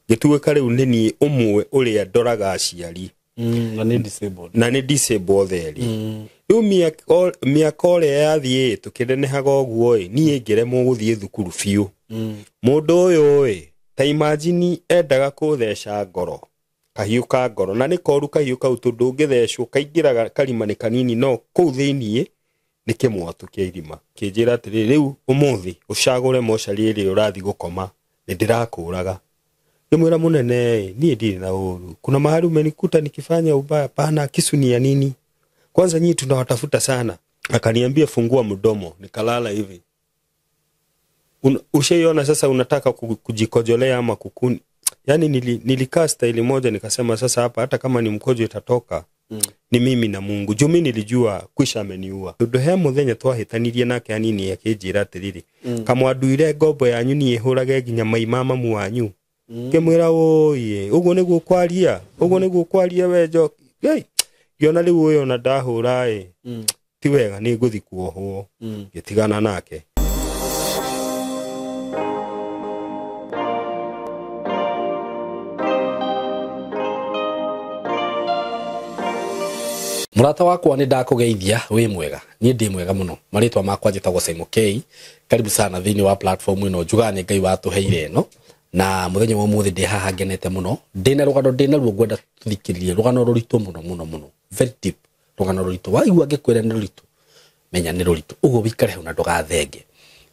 Ngĩtuĩka rĩu nĩ niĩ ũmwe ũrĩa ndoraga aciari. Na nĩ disabled. Na nĩ disabled othe erĩ. Rĩu mĩaka ũrĩa yathiĩ tũkĩnenehaga ũguo ĩ, niĩ ngĩremwo gũthiĩ thukuru biũ. Mũndũ ũyũ ĩ, ta imagine endaga kũtheca ngoro, kahiũ ka ngoro, na nĩ koru kahiũ kau tondũ ũngĩthecwo kaingĩraga karima nĩ kanini, no kũu thĩiniĩ nĩ kĩmwatũ kĩa irima. Kĩnjĩra atĩrĩrĩ, rĩu ũmũthĩ ũcagũre mocarĩ ĩrĩa ũrathiĩ gũkoma, nĩ ndĩrakũraga. Ngĩmwĩra mũnene, niĩ ndirĩ na ũru, kuna mahali umenikuta nikifanya ubaya? Pana, kisu ni ya nini? Kwanza nyinyi tunawatafuta sana. Akaniambia fungua mdomo, nikalala hivi. Ushaiona sasa unataka kujikojolea ama kukuni. Yaani nilikaa staili moja nikasema sasa hapa hata kama ni mkojo itatoka, ni mimi na Mungu. Juu mimi nilijua kwisha ameniua. Tondu he muthenya twahĩtanirie nake hanini akĩnjĩra atĩrĩrĩ, kamwanduire ngombo yanyu niĩ hũrage nginya mai ma mamu wanyu. Ngĩmwĩra ũĩ, ũguo nĩguo kwaria, ũguo nĩguo kwaria we Njoki. Hey, ngĩona rĩu ũyũ ona ndahũra ĩ, ti wega nĩ ngũthiĩ kuohwo. Ngĩtigana nake. Mũrata wakwa nĩ ndakũgeithia wĩ mwega, niĩ ndĩ mwega mũno. Marĩtwa makwa njĩtagwo Simon K. Karibu sana thĩinĩ wa platform ĩno njugaga nĩ Ngai watũheire ĩno. Na mũthenya wa ũmũthĩ ndĩ haha ngenete mũno, ndĩna rũgano ndĩna ruo ngwenda tũthikĩrĩrie, rũgano rũritũ mũno mũno mũno, very deep, rũgano rũritũ. Waigua ngĩkwĩra nĩ rũritũ, menya nĩ rũritũ, ũguo wĩikare hau na ndũgathenge.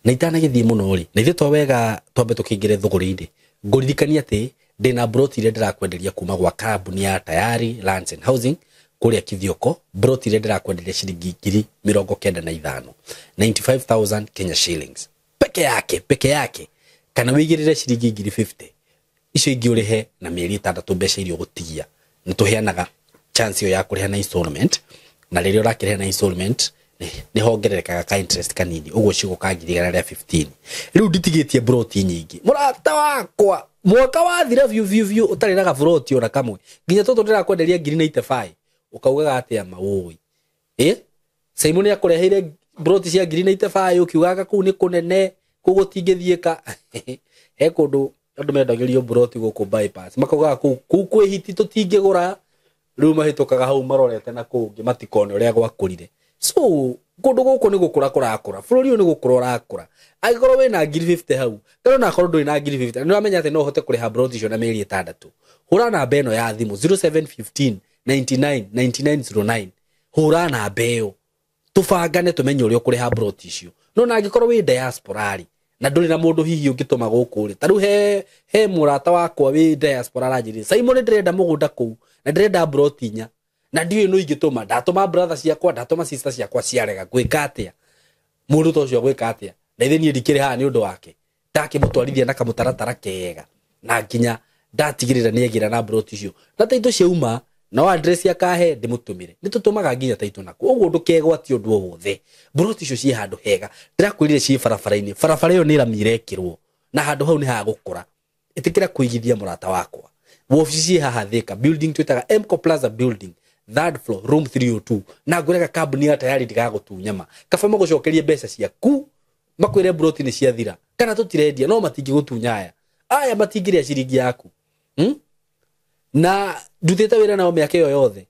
Na itanagĩthiĩ mũno rĩ, na ithuĩ to wega twambe tũkĩingĩre thũgũrĩ-inĩ, ngũririkanie atĩ ndĩna broti iria ndĩrakwenderia kuma gwa kambuni ya Tayari Lands and Housing kũrĩa Kithioko, broti iria ndĩrakwenderia ciringi ngiri mĩrongo kenda na ithano, 95,000 Kenya shillings peke yake, peke yake. Kana wĩigĩrĩre ciringi ngiri 50, icio ingĩ ũrĩhe na mĩeri ĩtandatũ mbeca iria ũgũtigia. Nĩ tũheanaga chance ĩyo ya kũrĩha na installment, na rĩrĩa ũrakĩrĩha na installment nĩ hongererekaga ka interest kanini, ũguo cigũka ngiri igana rĩa 15. Rĩu nditigĩtie broti nyingĩ, mũrata wakwa, mwaka wathira biũ biũ biũ ũtarĩ na gabroti ona kamwe, nginya tũtũ ndĩrakwenderia ngiri 95, ũkaugaga atĩa maũĩ? Simon nĩakũreheire broti cia ngiri 95, ũkiugaga kũu nĩ kũnene, kũu gũtingĩthiĩka. He kũndũ andũ mendagĩrio broti gũkũ bypass, makaugaga kũu kwĩ hiti tũtingĩgũra. Rĩu mahĩtũkaga hau marorete na kũngĩ matikone ũrĩa gwakũrire. So kũndũ gũkũ nĩ gũkũra kũrakũra, bũrũri ũyũ nĩ gũkũra ũrakũra. Angĩkorwo wĩna ngiri 50 hau, kana ona akorwo ndũrĩ na ngiri 50, nĩ ũramenya atĩ no ũhote kũrĩha broti icio na mĩeri ĩtandatũ. Hũra namba ĩno ya thimũ 0715 99 9909. Hũra namba ĩyo tũbangane tũmenye ũrĩa ũkũrĩha broti icio. No na angĩkorwo wĩ diaspora rĩ, na ndũrĩ na mũndũ hihi ũngĩtũma gũkũ rĩ, ta rĩu he mũrata wakwa wĩ diaspora aranjĩrire, Simon ndĩrenda mũgũnda kũu na ndĩrenda broti inya, na ndiũĩ nũ ingĩtũma. Ndatũma brother ciakwa, ndatũma sister ciakwa, ciarega. Ngwĩka atĩa? Mũndũ ta ũcio agwĩka atĩa? Na ithe niĩ ndikĩrĩ haha nĩ ũndũ wake. Ndakĩmũtwarithia na kamũtaratara kega, na nginya ndatigĩrĩra nĩegĩra na broti icio. Na taitũ ciauma, no address akahe ndĩmũtũmĩre. Nĩ tũtũmaga nginya taitũ nakuo. Ũguo ndũkegwatie ũndũ o wothe. Broti icio ciĩ handũ hega. Ndĩrakwĩrire ciĩ barabara-inĩ. Barabara ĩyo nĩ rami ĩrekĩrwo, na handũ hau nĩ hagũkũra. Ĩtĩkĩra kũigithia mũrata wakwa. Wabici ciĩ haha Thika, building twĩtaga Mco Plaza building, third floor, room 302. Na ngwĩraga kambuni ya Tayari ndĩgagũtunya ma. Kaba magũcokerie mbeca ciaku, makwĩre broti nĩ ciathira, kana tũtirendia, no matingĩgũtunya aya. Aya matingĩrĩa ciringi yaku. Na ndutĩte wĩra nao mĩaka ĩyo yothe.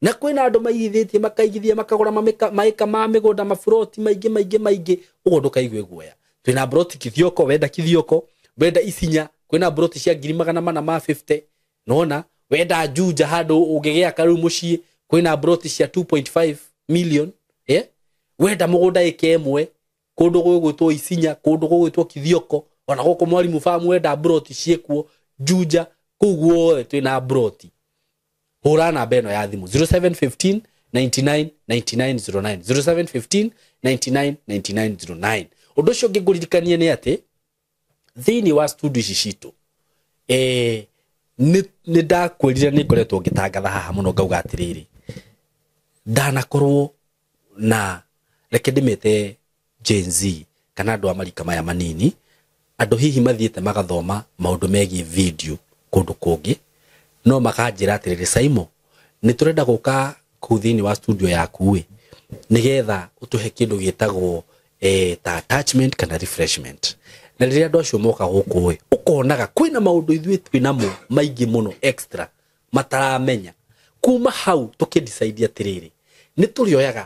Na kwĩna andũ maigithĩtie, makaigithia, makagũra maĩka ma mĩgũnda, maburoti maingĩ, maingĩ, maingĩ. Ũguo ndũkaigue guoya. Twĩna broti Kithioko, wenda Kithioko, wenda Isinya, kwĩna broti cia ngiri magana mana ma 50. Nona, wenda Juja handũ ũngĩgĩaka rĩu mũciĩ, kwĩna broti cia 2.5 million. Wenda mũgũnda ĩka ĩmwe, kũndũ gũgwĩtwo Isinya, kũndũ gũgwĩtwo Kithioko, ona gũkũ Mwalimu Farm wenda broti ciĩkuo, Juja, kũu guothe twĩna broti. Hũra namba ĩno ya thimũ 0715 99 9909, 0715 99 9909. Ũndũ ũcio ũngĩ ngũririkanie nĩ atĩ thĩinĩ wa studio ici citũ, nĩ ndakwĩrire nĩ ngoretwo ngĩtangatha haha mũno ngauga atĩrĩrĩ, ndanakorwo na reke ndĩmĩte Gen Z kana andũ a marika maya manini, andũ hihi mathiĩte magathoma maũndũ megiĩ video kũndũ kũngĩ, no makanjĩra atĩrĩrĩ, Simon, nĩ tũrenda gũka kũu thĩinĩ wa studio yaku ĩ, nĩgetha ũtũhe kĩndũ gĩtagwo ta attachment kana refreshment. Na rĩrĩa andũ acio moka gũkũ ĩ, ũkonaga kwĩna maũndũ ithuĩ twĩ namo maingĩ mũno extra mataramenya. Kuma hau tũkĩdecide atĩrĩrĩ, nĩ tũrĩoyaga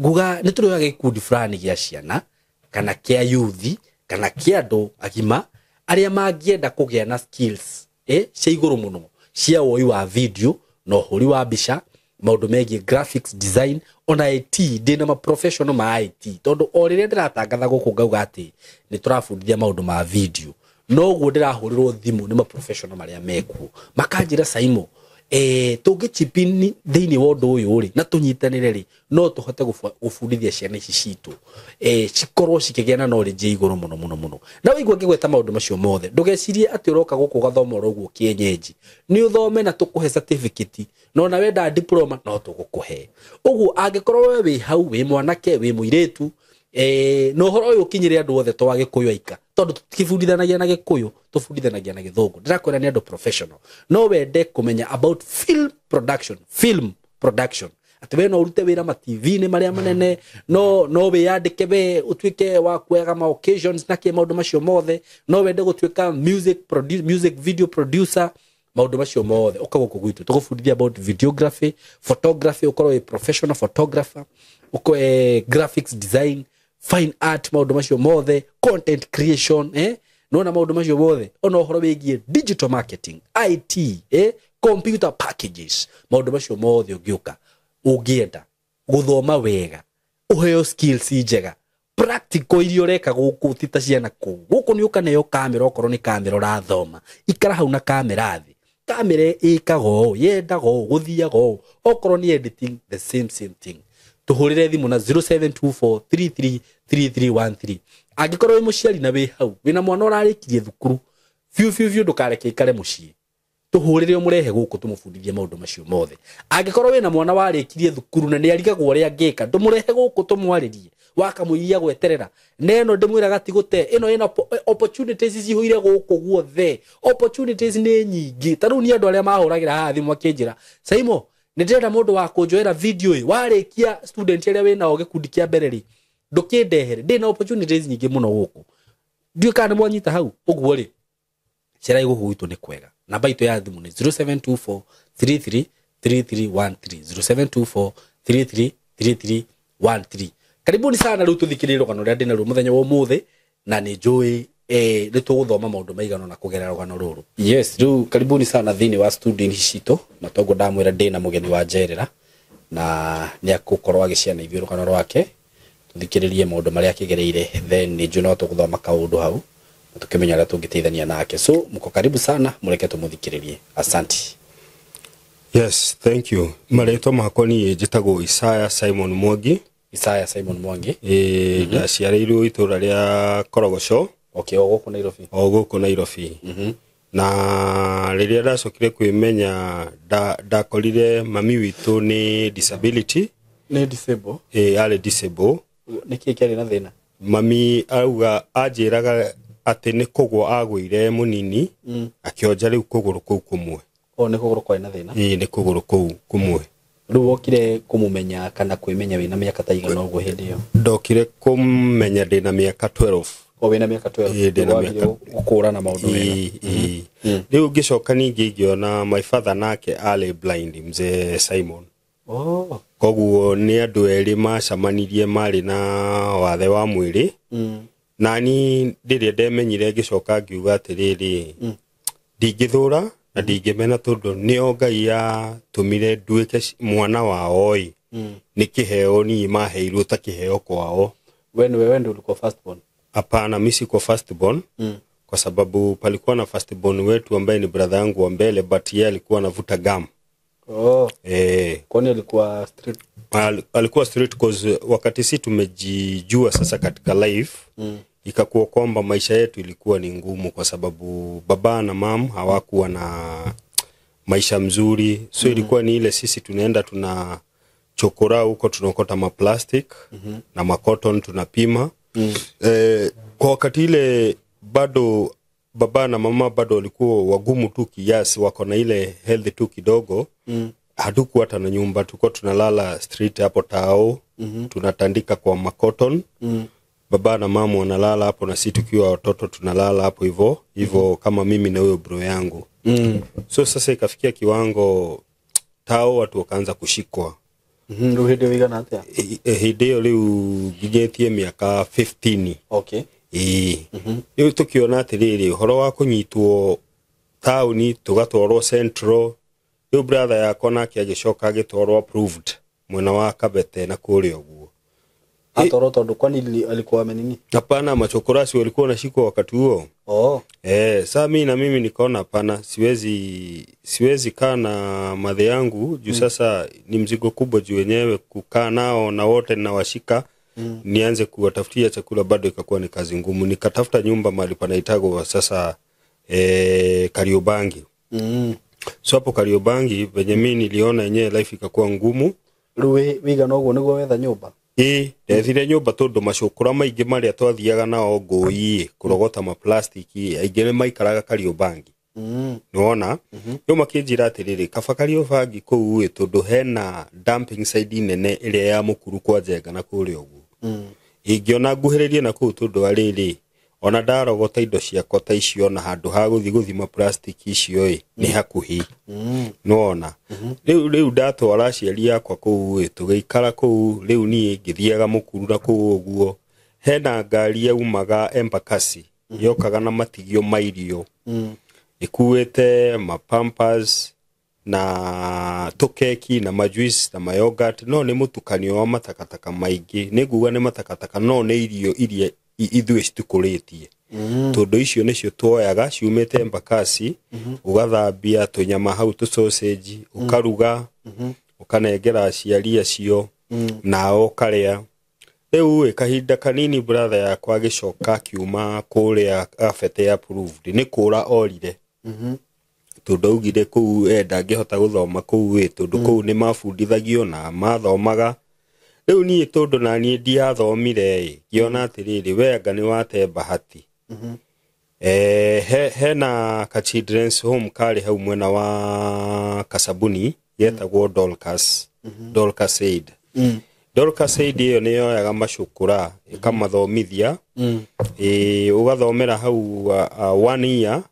nguga nĩ tũrĩoyaga gĩkundi fulani gĩa ciana kana kĩa youth kana kĩa andũ agima arĩa mangĩenda kũgĩa na skills cia igũrũ mũno cia woi wa video na ũhũri wa mbica, maũndũ megiĩ graphics design, ona IT. Ndĩna ma professional ma IT, tondũ o rĩrĩa ndĩratangatha gũkũ ngauga atĩ nĩ tũrabundithia maũndũ ma video, noguo ndĩrahũrĩrwo thimũ nĩ ma professional marĩa mekuo makanjĩra, "Saimo, tũngĩ chip in thĩinĩ wa ũndũ ũyũ rĩ na tũnyitanĩre rĩ, no tũhote gũbundithia ciana ici citũ cikorwo cikĩgĩa na knowledge ya igũrũ mũno mũno mũno." Na waigua ngĩgweta maũndũ macio mothe, ndũgecirie atĩ ũroka gũkũ ũgathoma oro ũguo kĩenyenji. Nĩ ũthome na tũkũhe certificate, na ona wenda diploma no tũgũkũhe. Ũguo angĩkorwo we wĩ hau, wĩ mwanake, wĩ mũirĩtu, na ũhoro ũyũ ũkinyĩre andũ othe to Agĩkũyũ aika, tondũ tũtikĩbundithanagia na Gĩkũyũ, tũbundithanagia na Gĩthũngũ. Ndĩrakwĩra nĩ andũ professional. No wende kũmenya about film production, film production, atĩ we no ũrute wĩra ma TV-inĩ marĩa manene, no wĩyandĩke we ũtuĩke wa kuoyaga ma occasions na kĩ, maũndũ macio mothe. No wende gũtuĩka music video producer, maũndũ macio mothe, ũka gũkũ gwitũ tũgũbundithia about videography, photography, ũkorwo wĩ professional photographer, ũkorwo graphics design, fine art, maũndũ macio mothe, content creation, nona maũndũ macio mothe, ona ũhoro wĩgiĩ digital marketing, IT, computer packages, maũndũ macio mothe. Ũngĩũka ũngĩenda gũthoma wega, ũheo skills njega practical iria ũreka gũkũ, ti ta ciana kũu. Gũkũ nĩ ũkaneo kamera, okorwo nĩ kamera ũrathoma, ikara hau na kamera thĩ, kamera ĩkaga ũũ, yendaga ũũ, gũthiaga ũũ. Okorwo nĩ editing, the same same thing. Tũhũrĩre thimũ na 0724333313. Angĩkorwo wĩ mũciari na wĩ hau wĩna mwana ũrarĩkirie thukuru biũ biũ biũ, ndũkareke ikare mũciĩ, tũhũrĩre ũmũrehe gũkũ tũmũbundithie maũndũ macio mothe. Angĩkorwo wĩna mwana warĩkirie thukuru na nĩ arigagwo ũrĩa angĩka, ndũmũrehe gũkũ tũmwarĩrie wakamũiria gweterera. Na ĩno ndĩmwĩraga ti gũte, ĩno ĩna opportunities cihũire gũkũ guothe, opportunities nĩ nyingĩ. Ta rĩu nĩ andũ arĩa mahũragĩra haha thimũ makĩnjĩra, "Saimo, nĩ ndĩrenda mũndũ wa kũnjoera video ĩ." Warĩkia, student arĩa wĩnao gĩkundi kĩa mbere rĩ, ndũkĩndehere, ndĩna opportunities nyingĩ mũno gũkũ. Ndiũĩ kana nĩ mwanyita hau ũguo rĩ. Cerai gũkũ gwitũ nĩ kwega. Namba itũ ya thimũ nĩ 0724 33 3313, 0724 33 3313. Karibuni sana. Rĩu tũthikĩrĩrie rũgano rũrĩa ndĩna ruo mũthenya wa ũmũthĩ, na nĩ njũĩ nĩ tũgũthoma maũndũ maigana na kũgerera rũgano rũrũ. Yes, rĩu karibuni sana thĩinĩ wa studio citũ, na toguo ndamwĩra, ndĩna mũgeni wa njerera na nĩ akũkorwo agĩciana ithuĩ rũgano rwake, tũthikĩrĩrie maũndũ marĩa akĩgereire, then nĩ njũĩ no tũgũthoma kaũndũ hau na tũkĩmenya ũrĩa tũngĩteithania nake. So mko karibu sana, mũreke tũmũthikĩrĩrie. Asanti. Yes, thank you. Marĩtwa makwa niĩ njĩtagwo Isaya Simon Mwangi. Isaya Simon Mwangi. Ĩĩ, ndaciarĩirwo itũra rĩa Korogoco. Okay, o gũkũ Nairobi. O gũkũ Nairobi. Na rĩrĩa ndacokire kwĩmenya, ndakorire mami witũ nĩ disability. Nĩ disable? Ĩĩ, arĩ disable. Nĩ kĩĩ kĩarĩ na thĩna? Mami auga anjĩraga atĩ nĩ kũgwa agũire mũnini, akĩonja rĩu kũgũrũ kũu kũmwe. O nĩ kũgũrũ kwarĩ na thĩna? Ĩĩ, nĩ kũgũrũ kũu kũmwe. Rĩu wokire kũmũmenya kana kwĩmenya wĩna mĩaka ta igana ũguo hĩndĩ ĩyo? Ndokire kũmenya ndĩna mĩaka 12. O wĩna mĩaka 12? Ĩĩ, ndĩna Nĩwambire mĩaka- gũkũrana maũndũ wega. Ĩĩ, ĩĩ. Rĩu ngĩcoka ningĩ ngĩona my father nake arĩ blind, mzee Simon. Oh. Koguo nĩ andũ erĩ macamanirie marĩ na wathe wa mwĩrĩ. Nani rĩrĩa ndemenyire, ngĩcoka ngiuga atĩrĩrĩ, ndingĩthũra na ndingĩmena, tondũ nĩo Ngai yatũmire nduĩke mwana wao ĩ, nĩ kĩheo niĩ maheirwo ta kĩheo kwao. We nĩwe, we ndio ulikuwa first born? Hapana, mi siko first born, kwa sababu palikuwa na first born wetu ambaye ni brother yangu wa mbele, but yeye alikuwa anavuta gum. Oh. Eh. Kwani alikuwa street? Alikuwa street, cause wakati si tumejijua sasa katika life, ikakuwa kwamba maisha yetu ilikuwa ni ngumu kwa sababu baba na mam hawakuwa na maisha mzuri, so ilikuwa ni ile sisi tunaenda tuna chokora huko, tunaokota maplastic na makoton, tunapima. Kwa wakati ile bado baba na mama bado walikuwa wagumu tu kiasi, wako na ile health tu kidogo. Hatukuwa hata na nyumba, tulikuwa tunalala street hapo tao, tunatandika kwa makoton. Baba na mama wanalala hapo na sisi tukiwa watoto tunalala hapo hivyo hivyo, kama mimi na huyo bro yangu. So sasa ikafikia kiwango tao watu wakaanza kushikwa. Rĩu hĩndĩ ĩyo ĩigana atĩa? Hĩndĩ ĩyo rĩu nginyĩtie mĩaka 15. Okay. Ĩĩ, rĩu tũkĩona atĩrĩrĩ, ũhoro wa kũnyitwo taũni tũgatwarwo Central, rĩu brother yakwa nake agĩcoka agĩtwarwo approved mwena wa Kabete na kũrĩa ũguo. Atoro tondũ kwani alikuwa amenini? Hapana, machokorasi walikuwa wanashikwa wakati huo. Oh. Saa mi na mimi nikaona hapana, siwezi kaa na madhe yangu juu sasa ni mzigo kubwa juu wenyewe kukaa nao na wote nawashika. Nianze kuwatafutia chakula bado ikakuwa ni kazi ngumu. Nikatafuta nyumba mahali panaitagwa sasa Kariobangi. So hapo Kariobangi venye mi niliona yenyewe life ikakuwa ngumu. Rĩu wĩigana ũguo nĩguo wetha nyũmba? Ĩĩ, ndethire nyũmba tondũ macũkũra maingĩ marĩa twathiaga nao ngũi kũrogota maplastiki aingĩ nĩ maikaraga Kariobangi. Nĩwona? Rĩu makĩnjĩra atĩrĩrĩ, kaba Kariobangi kũu ĩ tondũ hena dumping site nene ĩrĩa ya Mũkuru kwa Njenga na kũrĩa ũguo. Ingĩona nguhĩrĩrie na kũu tondũ wa rĩrĩ, ona ndarogota indo ciakwa ta icio na handũ ha gũthiĩ gũthima plastiki icio ĩ nĩ hakuhĩ. Nĩwona? Rĩu ndatwara aciari akwa kũu ĩ tũgĩikara kũu, rĩu niĩ ngĩthiaga Mũkuru na kũu ũguo. Hena ngari yaumaga Embakasi yokaga na matigio ma irio ĩkuĩte mapampers na tũkeki na majuice na mayogurt, no nĩ mũtukanio wa matakataka maingĩ. Nĩ nguga nĩ matakataka no nĩ irio iria ithuĩ citukũrĩtie. Tondũ icio nĩcio tuoyaga ciumĩte Embakasi, ũgathambia tũnyama hau tũ sausage, ũkaruga, ũkanengera aciari acio, nao ũkarĩa. Rĩu ĩ kahinda kanini brother yakwa agĩcoka akiuma kũrĩa Kabete approved, nĩ kũra orire. Tondũ augire kũu ndangĩhota gũthoma kũu ĩ tondũ kũu nĩ mabundithagio na mathomaga. Rĩu niĩ tondũ naniĩ ndiathomire ĩ, ngĩona atĩrĩrĩ, we anga nĩ wate bahati. Hena ka children's home karĩ hau mwena wa Kasabuni getagwo Dorcas, Dorcas Aid. Dorcas Aid ĩyo nĩ yoyaga macukura ĩkamathomithia. Ũgathomera hau 1 year.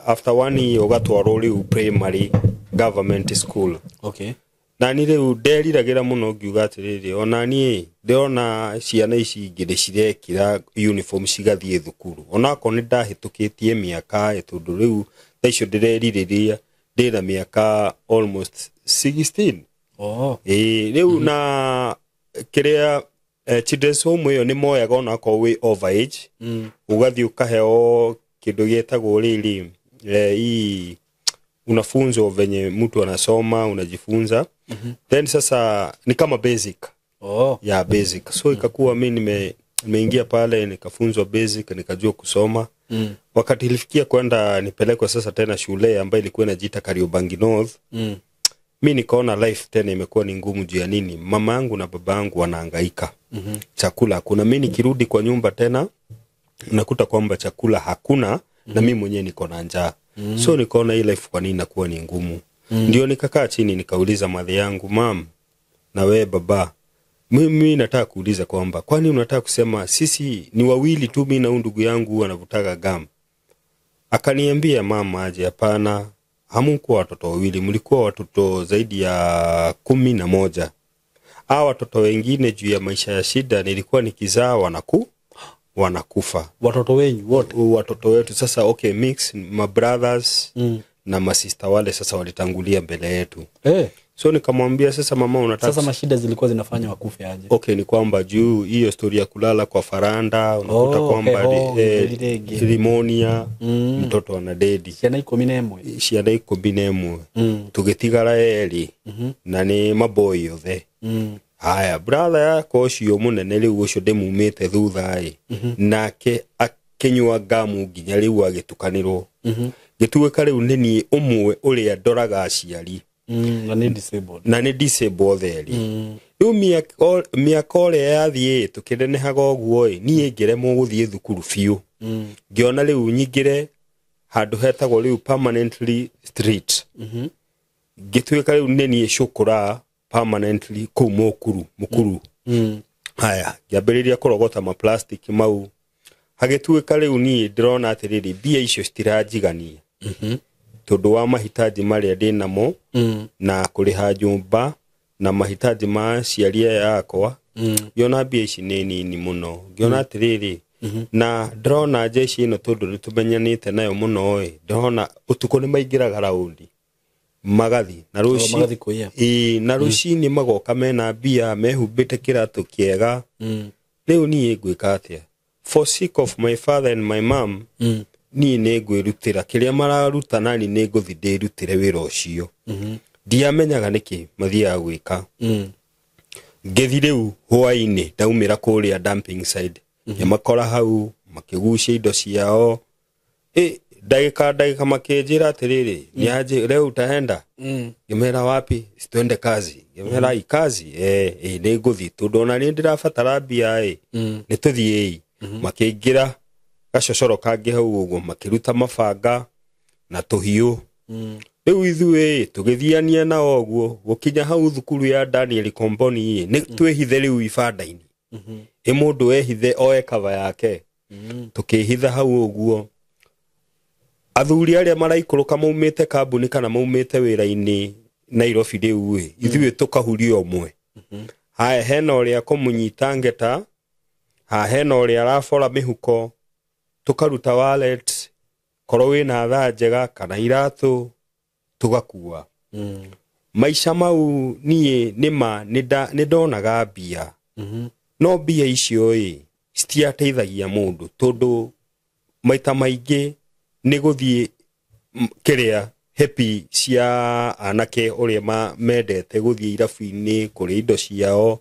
After 1 year ũgatwarwo rĩu primary government school. Okay. Na ni rĩu nderiragĩra mũno ngiuga atĩrĩrĩ, ona niĩ ndĩrona ciana ici ingĩ nĩ cirekĩra uniform cigathiĩ thukuru, onakorwo nĩ ndahĩtũkĩtie mĩaka ĩ, tondũ rĩu thaa icio ndĩrerirĩria ndĩna mĩaka almost 16. Oh. Rĩu na kĩrĩa children's home ĩyo nĩ moyaga onakorwo wĩ overage, ũgathiĩ ũkaheo kĩndũ gĩtagwo rĩrĩ hii unafunzwa venye mtu anasoma, unajifunza. Then sasa ni kama basic. Oh. Ya basic. So ikakuwa mimi nimeingia pale nikafunzwa basic, nikajua kusoma. Wakati ilifikia kwenda nipelekwe sasa tena shule ambayo ilikuwa inajiita Kariobangi North. Mimi nikaona life tena imekuwa ni ngumu juu ya nini? Mama yangu na baba yangu wanahangaika. Chakula hakuna. Mimi nikirudi kwa nyumba tena nakuta kwamba chakula hakuna na mimi mwenyewe niko na njaa. So nikaona hii life kwa nini inakuwa ni ngumu. Ndio nikakaa chini nikauliza madhe yangu, mam na we baba, mimi nataka kuuliza kwamba kwani unataka kusema sisi ni wawili tu, mimi na ndugu yangu anavutaga gam? Akaniambia mama aje, hapana, hamkuwa watoto wawili, mlikuwa watoto zaidi ya 11. Hawa watoto wengine juu ya maisha ya shida nilikuwa nikizaa wanakufa. Watoto wenyu wote? Watoto wetu sasa, okay, mix my brothers na masista wale sasa walitangulia mbele yetu. So nikamwambia sasa mama unataka sasa mashida zilikuwa zinafanya wakufe aje? Okay, ni kwamba juu hiyo story ya kulala kwa faranda unakuta kwamba pneumonia, mtoto ana dedi. Ciana 11. Ciana 11. Tugitigara eri na ni maboy othe. Haya, brother yako ũcio mũnene rĩu ũcio ndĩmumĩte thutha ĩ, nake akĩnyua ngamu nginya rĩu agĩtukanĩrwo. Gĩtuĩka rĩu nĩ niĩ ũmwe ũrĩa ndoraga aciari. Na nĩ disabled. Na nĩ disabled eri. Rĩu mĩaka ũrĩa yathiĩ tũkĩnenehaga ũguo ĩ, niĩ ngĩremwo gũthiĩ thukuru biũ. Ngĩona rĩu nyingĩre handũ hetagwo rĩu permanently street. Ngĩtuĩka rĩu nĩ niĩ cũkũra permanently kũu Mũkuru. Haya, ngĩambĩrĩria kũrogota ma plastic mau. Hagĩtuĩka rĩu niĩ ndĩrona atĩrĩrĩ, mbia icio citiranjigania tondũ wa mahitaji marĩa ndĩnamo na kũrĩha nyũmba na mahitaji ma aciari aya akwa. Ngĩona mbia ici nĩ nini mũno, ngĩona atĩrĩrĩ, na ndĩrona jeshi ĩno tondũ nĩ tũmenyanĩte nayo mũno ĩ, ndĩrona ũtukũ nĩ maingĩraga raundi magathi na rũci Magathi kũiya. Ĩĩ, na rũcinĩ magoka mena mbia, mehumbĩte kĩratũ kĩega. Rĩu niĩ ngwĩka atĩa? For sake of my father and my mom, niĩ nĩ ngwĩrutĩra kĩrĩa mararuta, nani nĩ ngũthi ndĩrutĩre wĩra ũcio. Ndiamenyaga nĩkĩ mathiaga gwĩka. Ngĩthi rĩu hwainĩ, ndaumĩra kũrĩa dumping side, ngĩmakora hau makĩgucia indo ciao. Ĩ, ndagĩka ndagĩka makĩnjĩra atĩrĩrĩ, niaje leo utaenda? Ngĩmera wapi, situende kazi. Ngĩmera i kazi, eh, nĩ ngũthi tondũ ona nĩ ndĩrabatara mbia ĩ, nĩ tũthiĩi. Makĩingĩra gacocoro kangĩ hau ũguo, makĩruta mabanga na tũhiũ. Rĩu ithuĩ tũgĩthiania nao ũguo gũkinya hau thukuru ya Daniel Komboni ĩ, nĩ twĩhithe rĩu ibanda-inĩ. Ĩ, mũndũ ehithe oe kava yake. Tũkĩhitha hau ũguo, athuri arĩa maraikũrũka maumĩte kambuni kana maumĩte wĩra-inĩ Nairobi rĩu ĩ, ithuĩ tũkahuria ũmwe. Haya, hena ũrĩa kũmũnyita ngeta ha, hena ũrĩa arabora mĩhuko, tũkaruta wallet, korwo wĩna thaa njega kana iratũ, tũgakua. Maica mau niĩ nĩma nĩ ndonaga mbia, no mbia icio ĩ citiateithagia mũndũ tondũ maita maingĩ nĩ gũthiĩ kĩrĩa happy cia anake ũrĩa mendete gũthiĩ irabu-inĩ kũrĩa indo ciao.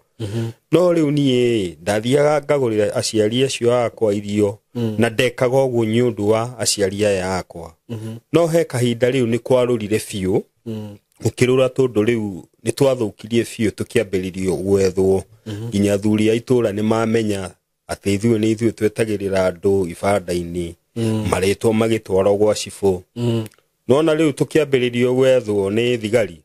No rĩu niĩ ndathiaga ngagũrĩra aciari acio akwa irio, na ndekaga ũguo nĩ ũndũ wa aciari aya akwa. No he kahinda rĩu nĩ kwarũrire biũ, ũkĩrũra tondũ rĩu nĩ twathũkirie biũ, tũkĩambĩrĩrio gwethwo, nginya athuri a itũra nĩ mamenya atĩ ithuĩ nĩ ithuĩ twetagĩrĩra andũ ibanda-inĩ, marĩtwo magĩtwarwo gwa cibũ. Nona rĩu tũkĩambĩrĩrio gwethwo nĩ thigari.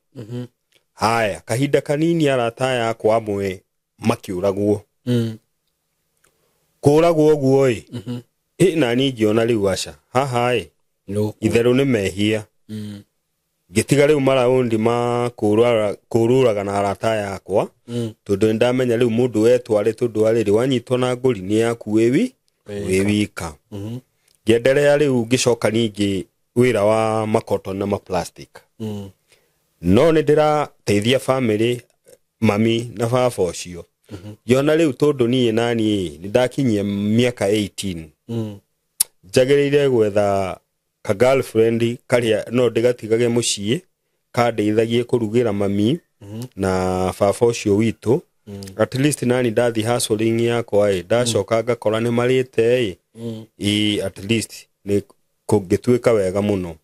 Haya, kahinda kanini arata aya akwa amwe makĩũragwo. Kũragwo ũguo ĩ, ĩ nani ngĩona rĩu aca haha ĩ, itherũ nĩ mehia. Ngĩtiga rĩu maraundi ma kũrũraga na arata aya akwa, tondũ nĩ ndamenya rĩu mũndũ wetware, tondũ wa rĩrĩ wanyitwo na ngũri nĩ yaku wĩ wika. Ngĩenderea rĩu, ngĩcoka ningĩ wĩra wa makoton na maplastic. No nĩ ndĩrateithia family, mami na baba ũcio. Ngĩona rĩu tondũ niĩ naniĩ nĩ ndakinyia mĩaka 18, njagĩrĩire gwetha ka girlfriend karĩa no ndĩgatigage mũciĩ kandeithagie kũrugĩra mami na baba ũcio witũ. At least nani ndathi hustling yakwa ĩ, ndacoka ngakora nĩ marĩte ĩ, ĩ at least nĩ kũngĩtuĩka wega mũno.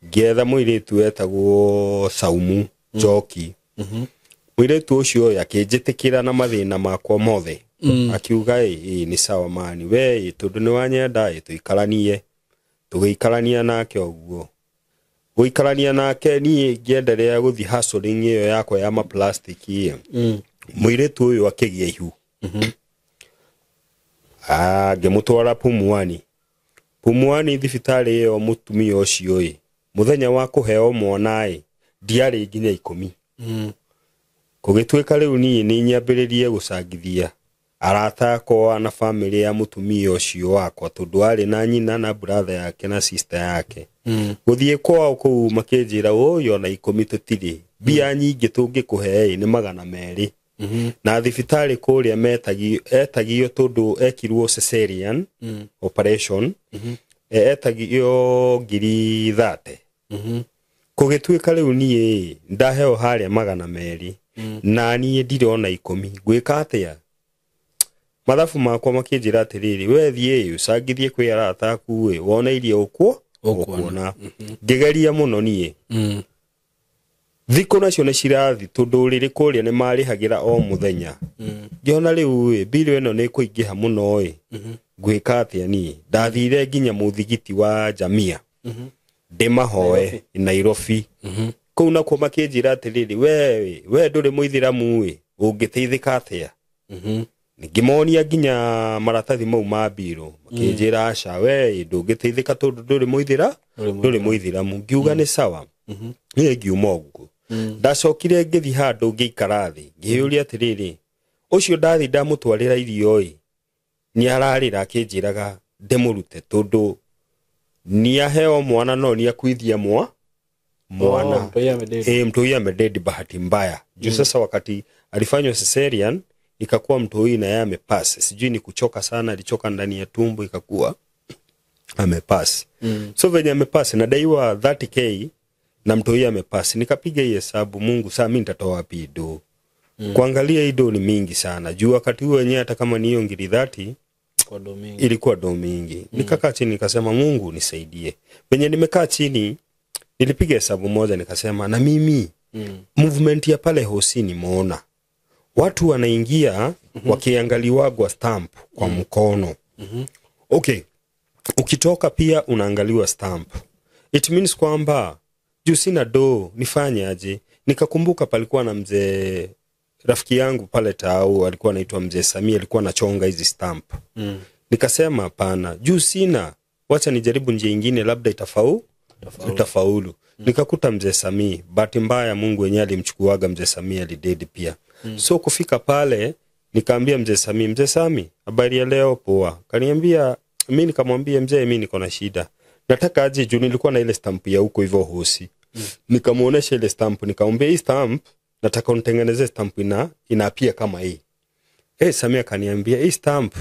Ngĩetha mũirĩtu wetagwo Saumu Njoki. Mũirĩtu ũcio ĩ akĩnjĩtĩkĩra na mathĩna makwa mothe. Akiuga ĩ, ĩ nĩ sawa mani we ĩ, tondũ nĩ wanyenda ĩ, tũikaranie. Tũgĩikarania nake ũguo, gũikarania nake niĩ ngĩenderea gũthiĩ hustling ĩyo yakwa ya maplastic ĩ. Mũirĩtu ũyũ akĩgĩa ihu. Ah, ngĩmũtwara Pumwani. Pumwani thibitarĩ ĩyo, mũtumia ũcio ĩ, mũthenya wa kũheo mwana ĩ, ndiarĩ nginya 10. Gũgĩtuĩka rĩu niĩ nĩ nyambĩrĩrie gũcangithia arata akwa na famĩlĩ ya mũtumia ũcio wakwa, tondũ arĩ na nyina na brother yake na sister yake. Gũthiĩ kwao kũu makĩnjĩra ũyũ ona 10 tũtirĩ mbia nyingĩ, tũngĩkũhe ĩ nĩ 200. Na thibitarĩ kũrĩa metagio, etagio tondũ ekirwo cesarean operation, etagio 30,000. Kũgĩtuĩka rĩu niĩ ndaheo harĩa 200, na niĩ ndirona 10, ngwĩka atĩa? Mathabu makwa makĩnjĩra atĩrĩrĩ, we thiĩ ũcangithie kwĩ arata aku ĩ, wone iria ũkuo Ũkuona. ũkuona. Ngĩgeria mũno niĩ. Thikũ nacio nĩ cirathi tondũ rĩrĩ kũrĩa nĩ marĩhagĩra o mũthenya. Ngĩona rĩu ĩ, mbirũ ĩno nĩ kũingĩha mũno ĩ, ngwĩka atĩa? Niĩ ndathire nginya mũthigiti wa Jamia ndĩmahoe Nairobi. Kũu nakuo makĩnjĩra atĩrĩrĩ, we ndũrĩ mũithĩramu ĩ, ũngĩteithĩka atĩa? Ngĩmonia nginya maratathi mau ma mbirũ, makĩnjĩra aca, we ndũngĩteithĩka tondũ ndũrĩ mũithĩra, ndũrĩ mũithĩramu. Ngiuga nĩ sawa. Niĩ ngiuma ũguo. Ndacokire ngĩthiĩ handũ ngĩikara thĩ, ngĩyũria atĩrĩrĩ, ũcio ndathi ndamũtwarĩra irio ĩ, nĩ ararĩra akĩnjĩraga ndĩmũrute tondũ nĩaheo mwana no nĩakuithia mwana. Mtoi amededi bahati mbaya juu sasa wakati alifanywa cesarean ikakuwa mtoi na yeye amepass, sijui ni kuchoka sana, alichoka ndani ya tumbo ikakuwa amepass. So venye amepass nadaiwa 30k na mtoi amepass, nikapiga hii hesabu, Mungu saa mimi nitatoa wapi do? Kuangalia hii do ni mingi sana juu wakati huo wenyewe hata kama ni hiyo ngiri 30 ilikuwa do mingi. Nikakaa chini nikasema Mungu nisaidie. Venye nimekaa chini nilipiga hesabu moja nikasema na mimi movement ya pale hosi nimeona watu wanaingia wakiangaliwa stamp kwa mkono. Okay, ukitoka pia unaangaliwa stamp. It means kwamba juu sina do nifanye aje? Nikakumbuka palikuwa na mzee rafiki yangu pale Tau, alikuwa anaitwa mzee Samia, alikuwa anachonga hizi stamp. Nikasema hapana, juu sina, wacha nijaribu njia nyingine labda itafaulu. Nikakuta mzee Samia, bahati mbaya Mungu wenyewe alimchukuaga mzee Samia, alidedi pia. So kufika pale nikaambia mzee Samia, mzee Sami, habari ya leo? Poa. Kaniambia, mimi nikamwambia mzee, mimi niko na shida. Nataka aje juu nilikuwa na ile stamp ya huko hivyo hosi. Nikamuonesha ile stamp, nikamwambia hii stamp nataka unitengenezee stamp inaapia kama hii. Samia kaniambia hii stamp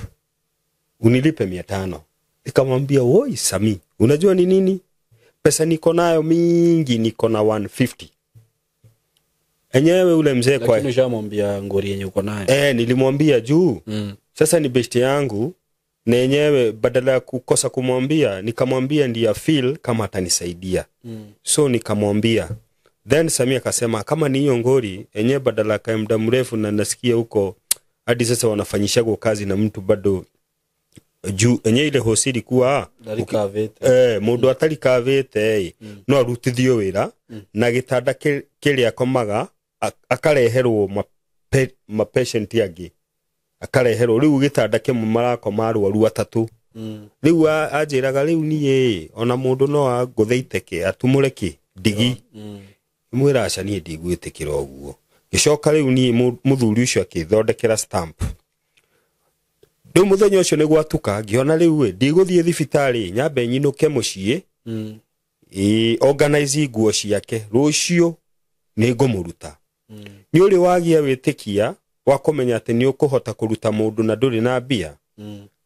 unilipe 500. Nikamwambia woi Sami, unajua ni nini? Pesa niko nayo mingi, niko na 150. Enyewe ule mzee kwa lakini ushamwambia ngori yenye uko nayo. Nilimwambia juu. Sasa ni best yangu na yenyewe badala ya kukosa kumwambia nikamwambia ndiye feel kama atanisaidia. So nikamwambia. Then Samia akasema kama ni hiyo ngori yenyewe badala ya muda mrefu na nasikia huko hadi sasa wanafanyishago kazi na mtu bado juu enye ile hosi ilikuwa mundu atari kavete no arutithio wira na gitanda kiria akomaga akareherwo ma patient angi, akareherwo riu gitanda kimwe marakoma arwaru atatu. Riu anjiraga riu nie ona mundu no anguthe iteke atumure ki ndigi. Mwira aca nie ndigwitikira uguo. Gicoka riu nie muthuri ucio akithondekera stamp. Riu muthenya ucio ni gwatuka ngiona riu ndigũthiĩ thibitarĩ nyambe nyinũke mũciĩ organize nguo ciake rũciũ nĩngũmũruta. Nĩ ũrĩ wagia wĩtĩkia wa kũmenya atĩ nĩ ũkũhota kũruta mũndũ na ndũrĩ na mbia.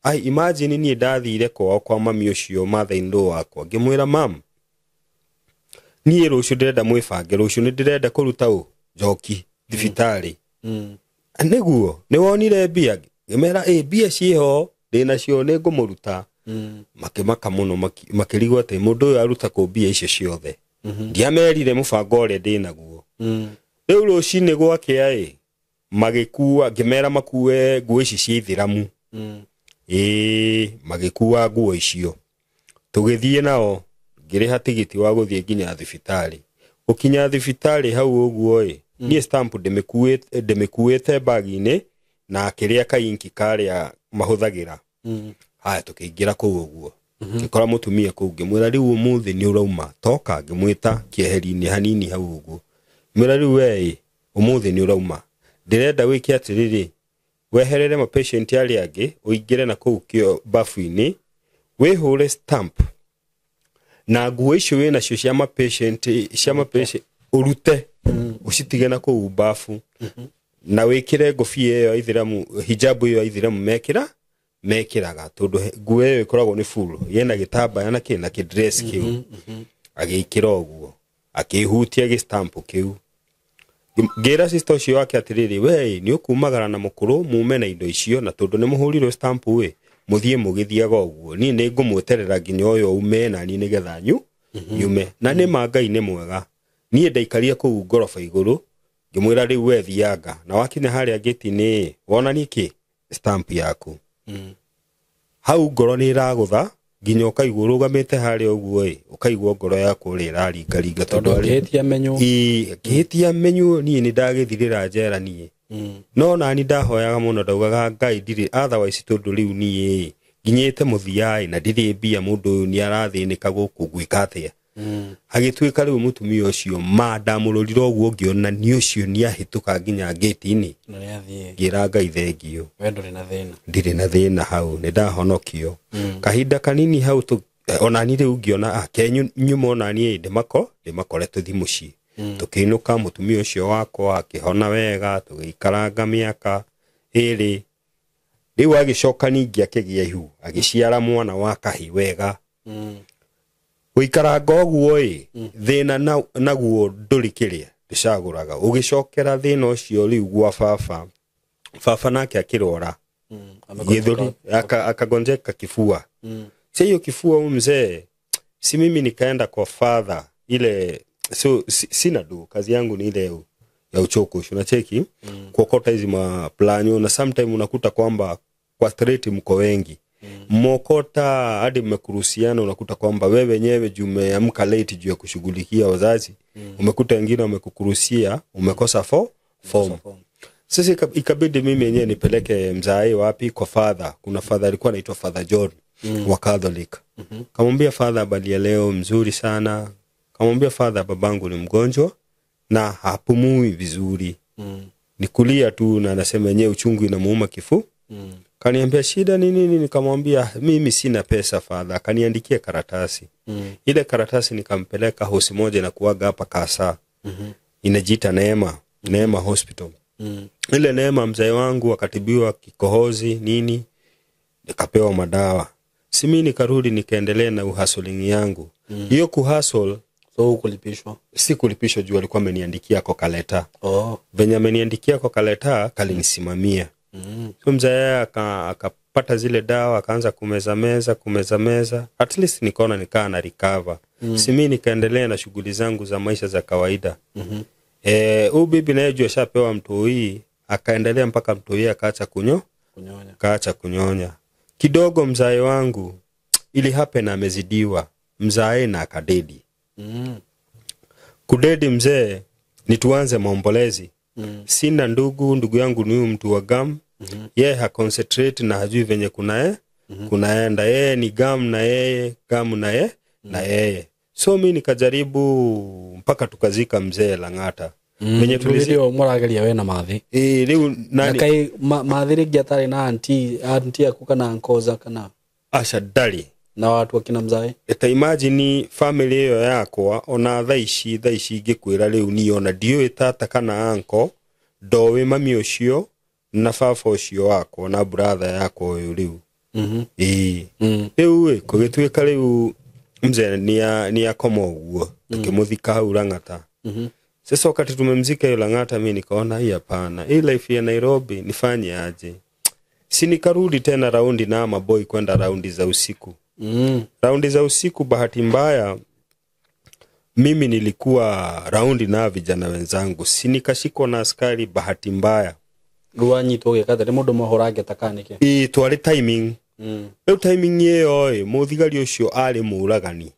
Ai imagine niĩ ndathire kwao kwa mami ũcio mother-in-law wakwa ngĩmwĩra mam, niĩ rũciũ ndĩrenda mwĩbange, rũciũ nĩ ndĩrenda kũruta ũ njoki thibitarĩ. Nĩguo nĩ wonire mbia? Ngĩmera mbia ciĩho ndĩnacio nĩngũmũruta. Makĩmaka mũno makĩrigwo atĩ mũndũ ũyũ aruta kũ mbia icio ciothe. Ndiamerire mũbango ũrĩa ndĩnaguo. Rĩu rũcinĩ gwakĩa magĩkua, ngĩmera makue nguo ici cia ithĩramu. Magĩkua nguo icio. Tũgĩthiĩ nao ngĩrĩha tigiti wa gũthiĩ nginya thibitarĩ. Gũkinya thibitarĩ hau ũguo niĩ stamp ndĩmĩkuĩte bagi-inĩ na kĩrĩa kainki karĩa mahũthagĩra. Haya tũkĩingĩra kũu ũguo. Ngĩkora mũtumia kũu ngĩmwĩra rĩu ũmũthĩ nĩ ũrauma toka, ngĩmwĩta kĩeheri-inĩ hanini hau ũguo. Ngĩmwĩra rĩu we ũmũthĩ nĩ ũrauma, ndĩrenda wĩke atĩrĩrĩ, weherere ma patient arĩa angĩ ũingĩre na kũu kĩo bafu-inĩ wĩhũre stamp na nguo icio wĩnacio cia ma patient ũrute ũcitige na kũu bafu na wĩkĩre ngobia ĩyo ithiramu, hijabu ĩyo ithiramu mekĩraga tondũ nguo ĩyo ĩkoragwo nĩ full yena gĩtambaya na kĩ na kĩ dress kĩu. Agĩikĩra ũguo akĩhutia gĩ stamp kĩu. Ngĩra sister ũcio wake atĩrĩrĩ, we nĩ ũkumagara na mũkũrũ mume na indo icio na tondũ nĩ mũhũrirwo stamp ĩ mũthiĩ mũgĩthiaga ũguo, niĩ nĩ ngũmweterera nginya ũyũ ume na niĩ nĩgetha nyume. Na nĩ ma Ngai nĩ mwega, niĩ ndaikaria kũu ngoroba igũrũ ngĩmwĩra rĩu we thianga na wakinya harĩa gĩti-inĩ wonanie kĩ stamp yaku. Hau ngoro nĩ ĩragũtha nginya ũkaigua ũrũgamĩte harĩa ũguo ũkaigua ngoro yaku ũrĩa ĩraringaringa tondũ ngĩhĩtia menyũ. Ngĩhĩtia menyũ niĩ nĩ ndagĩthirĩra njera niĩ. No nani ndahoyaga mũno, ndaugaga Ngai ndirĩ otherwise, tondũ rĩu niĩ nginyĩte mũthia-ĩ na ndirĩ mbia, mũndũ ũyũ nĩ arathĩnĩka gũkũ, ngwĩka atĩa? Agĩtuĩka rĩu mũtumia ũcio ma ndamũrorire ũguo ngĩona nĩ ũcio nĩ ahĩtũka nginya ngĩti-inĩ. Na nĩ athiĩ. Ngĩra Ngai thengio. We ndũrĩ na thĩna. Ndirĩ na thĩna hau, nĩ ndahonokio. Kahinda kanini hau onani rĩu ngĩona ke nyuma onani ndĩmakore tũthi mũciĩ. Tũkĩinũka, mũtumia ũcio wakwa akĩhona wega, tũgĩikaranga mĩaka 2. Rĩu agĩcoka ningĩ akĩgĩa ihu, agĩciara mwana wa kahĩ wega. Gũikaranga ũguo ĩ, thĩna naguo ndũrĩ kĩrĩa ndĩcagũraga, ũgĩcokera thĩna ũcio rĩu gwa baba. Baba nake akĩrwara gĩthũri, akagonjeka kifua. Sasa hiyo kifua huyu mzee, si mimi nikaenda kwa father ile, so sina do, kazi yangu ni ile ya uchokoshi, unacheki, kuokota hizi maplanyo, na sometime unakuta kwamba kwa street mko wengi, mokota hadi mmekuruhusiana, unakuta kwamba wewe wenyewe juu umeamka late juu ya kushughulikia wazazi, umekuta wengine wamekukurusia, umekosa form. Sasa ikabidi mimi yenyewe nipeleke mzae wapi? Kwa father. Kuna father alikuwa anaitwa Father John wa Catholic. Kamwambia father, habari ya leo? Mzuri sana. Kamwambia father, babangu ni mgonjwa na hapumui vizuri, ni kulia tu na anasema yenyewe uchungu inamuuma kifu. Kaniambia shida ni nini? Nikamwambia mimi sina pesa, father. Akaniandikia karatasi. Ile karatasi nikampeleka hosi moja inakuaga hapa Kasa, inajiita Neema, Neema Hospital. Ile Neema mzee wangu akatibiwa kikohozi nini, nikapewa madawa. Si mimi nikarudi nikaendelea na uhustling yangu. Hiyo kuhustle. So hukulipishwa? Si kulipishwa juu alikuwa ameniandikia kwa kaleta. Venye ameniandikia kwa kaleta kalinisimamia. So mzee akapata zile dawa, akaanza kumeza meza, kumeza meza. At least nikaona nikaa na recover. Si mimi nikaendelea na shughuli zangu za maisha za kawaida. Huyu bibi naye juu ashapewa mtoi, akaendelea mpaka mtoi akaacha Kunyonya. Akaacha kunyonya. Kidogo mzae wangu ili happen amezidiwa, mzae na akadedi. Kudedi mzee ni tuanze maombolezi. Sina ndugu, ndugu yangu ni huyu mtu wa gam. Yeye ha concentrate na hajui venye kunaenda. Yeye ni gam na yeye, gam na yeye, na yeye. So mimi nikajaribu mpaka tukazika mzee Lang'ata. Venye tulizi Rĩu mũrageria we na mathi. Rĩu Na nani kai mathi rĩngĩ atarĩ na auntie aku kana nkoza kana aca ndarĩ. Na watu akina mzae. Ta imagine family ĩyo yakwa ona thaa ici ingĩkwĩra rĩu niĩ ona ndiũĩ tata kana uncle, ndoĩ mami ũcio na baba ũcio wakwa na brother yakwa ũyũ rĩu. Ĩĩ. Rĩu ĩ, kũgĩtuĩka rĩu mzee ni akoma ũguo, tukĩmũthika hau Lang'ata. Sasa wakati tumemzika hiyo Lang'ata, mimi nikaona hii hapana, hii life ya Nairobi nifanye aje? Si nikarudi tena raundi na maboy kwenda raundi za usiku. Raundi za usiku, bahati mbaya mimi nilikuwa raundi na vijana wenzangu, si nikashikwa na askari bahati mbaya. Rĩu wanyitwo ũgĩka atĩa? Nĩ mũndũ mũhũrange ta nĩkĩ? Ĩ, twarĩ timing. Rĩu timing ĩyo ĩ, mũthigari ũcio arĩ mũragani.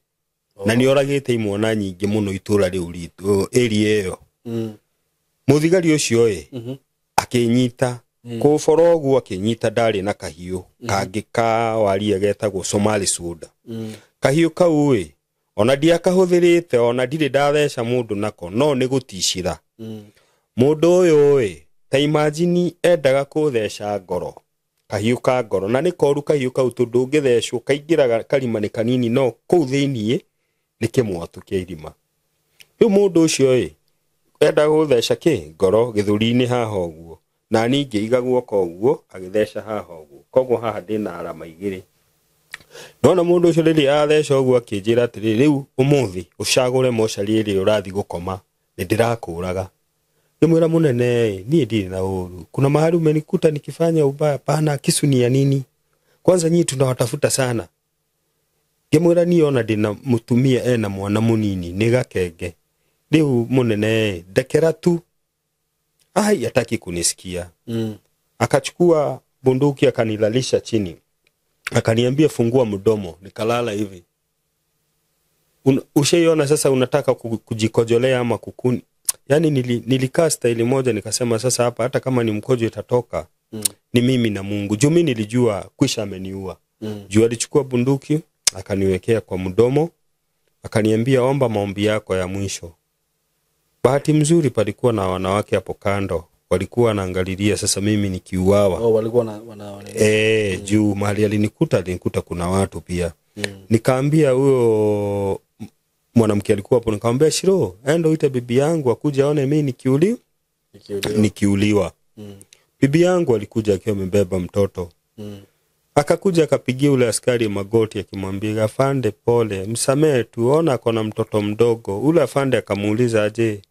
Na nĩ oragĩte imwana nyingĩ mũno itũra rĩu ritũ, area ĩyo. Mũthigari ũcio ĩ, akĩnyita. Kũbora ũguo akĩnyita, ndarĩ na kahiũ kangĩ ka waria getagwo Somali soda. Kahiũ kau ĩ, ona ndiakahũthĩrĩte, ona ndirĩ ndatheca mũndũ nako, no nĩ gũticĩra. Mũndũ ũyũ ĩ, ta imagine endaga kũtheca ngoro, kahiũ ka ngoro, na nĩ koru kahiũ kau tondũ ũngĩthecwo kaingĩraga karima nĩ kanini, no kũu thĩiniĩ nĩ kĩmwatũ kĩa irima. Rĩu mũndũ ũcio ĩ, endaga gũtheca kĩ ngoro gĩthũri-inĩ haha ũguo, na niĩ ngĩiga guoko ũguo agĩtheca haha ũguo, koguo haha ndĩna arama igĩrĩ. Ndona mũndũ ũcio rĩrĩa atheca ũguo akĩnjĩra atĩrĩ, rĩu ũmũthĩ ũcagũre mocarĩ ĩrĩa ũrathiĩ gũkoma, nĩ ndĩrakũraga. Ngĩmwĩra mũnene, niĩ ndirĩ na ũru, kuna mahali umenikuta nikifanya ubaya? Pana, kisu ni ya nini? Kwanza nyinyi tunawatafuta sana. Ngĩmwĩra niĩ ona ndĩna mũtumia ena mwana mũnini nĩ gakenge, rĩu mũnene ndekera tu. Ai, hataki kunisikia. Akachukua bunduki akanilalisha chini, akaniambia fungua mdomo, nikalala hivi. Ushaiona sasa unataka kujikojolea ama kukuni. Yani nilikaa staili moja nikasema sasa hapa hata kama ni mkojo itatoka ni mimi na Mungu. Juu mimi nilijua kwisha ameniua. Juu alichukua bunduki akaniwekea kwa mdomo akaniambia omba maombi yako ya mwisho. Bahati mzuri palikuwa na wanawake hapo kando walikuwa wanaangalilia sasa mimi nikiuawa. Oh, walikuwa wana juu mahali alinikuta kuna watu pia. Nikaambia huyo mwanamke alikuwa hapo, nikamwambia Shiro, enda uite bibi yangu akuje aone mimi nikiuliwa. Bibi yangu alikuja akiwa amebeba mtoto. Akakuja akapigia ule askari magoti akimwambia afande pole, msamehe tu, ona ako na mtoto mdogo. Ule afande akamuuliza aje,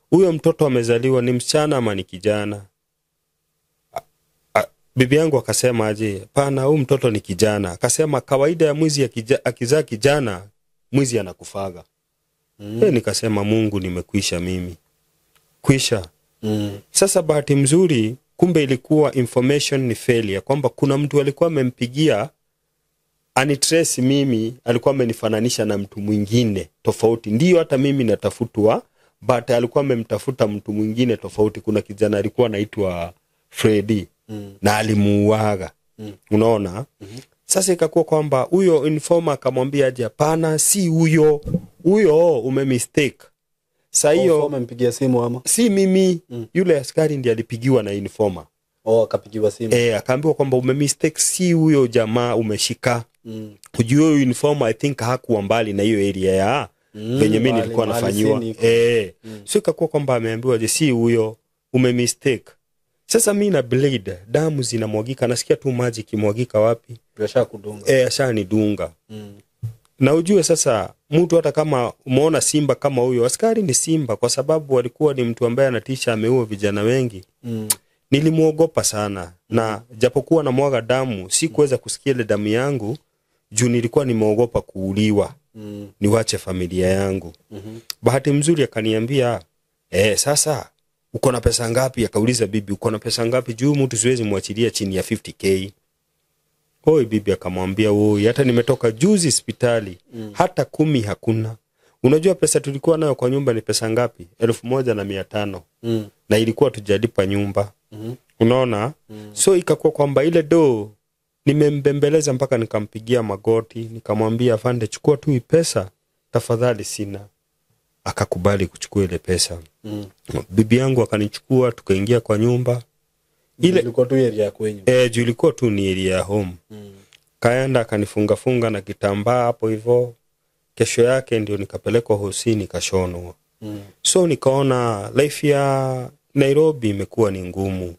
huyo mtoto amezaliwa ni msichana ama ni kijana? Bibi yangu akasema aje, hapana, huyu mtoto ni kijana. Akasema kawaida ya mwizi akizaa kijana, mwizi anakufaga. Nikasema Mungu nimekwisha mimi. Kwisha. Sasa bahati mzuri kumbe ilikuwa information ni failure kwamba kuna mtu alikuwa amempigia anitrace mimi, alikuwa amenifananisha na mtu mwingine tofauti. Ndio hata mimi natafutwa, but alikuwa amemtafuta mtu mwingine tofauti. Kuna kijana alikuwa anaitwa Freddy na alimuuaga. Unaona? Sasa ikakuwa kwamba huyo informer akamwambia aje, hapana, si huyo. Huyo umemistake. Sasa hiyo informer amempigia simu ama? Si mimi, yule askari ndiye alipigiwa na informer. Oh, akapigiwa simu. Akaambiwa kwamba umemistake, si huyo jamaa umeshika. Ujue huyo informer I think hakuwa mbali na hiyo area ya venye mimi nilikuwa nafanyiwa. So ikakuwa kwamba ameambiwa je, si huyo, umemistake. Sasa mimi na bleed, damu zinamwagika, nasikia tu maji kimwagika wapi? Asha kudunga. Ashanidunga. Na ujue sasa mtu hata kama umeona simba kama huyo, askari ni simba kwa sababu alikuwa ni mtu ambaye anatisha, ameua vijana wengi. Nilimuogopa sana na japokuwa namwaga damu sikuweza kusikia ile damu yangu juu nilikuwa nimeogopa kuuliwa. Niwache familia yangu. Bahati mzuri akaniambia, sasa uko na pesa ngapi? Akauliza bibi, uko na pesa ngapi? Juu mtu siwezi muachilia chini ya 50k. Oi, bibi akamwambia, oi, hata nimetoka juzi hospitali, hata 10 hakuna. Unajua pesa tulikuwa nayo kwa nyumba ni pesa ngapi? 1,500. Na ilikuwa tujalipa nyumba. Unaona? So ikakuwa kwamba ile do nimembembeleza mpaka nikampigia magoti, nikamwambia afande chukua tu hii pesa, tafadhali sina. Akakubali kuchukua ile pesa. Bibi yangu akanichukua tukaingia kwa nyumba. Ile ilikuwa tu area kwenyu. Juu ilikuwa tu ni area home. Kaenda akanifunga funga na kitambaa hapo hivyo. Kesho yake ndio nikapelekwa hosi nikashonwa. So nikaona life ya Nairobi imekuwa ni ngumu.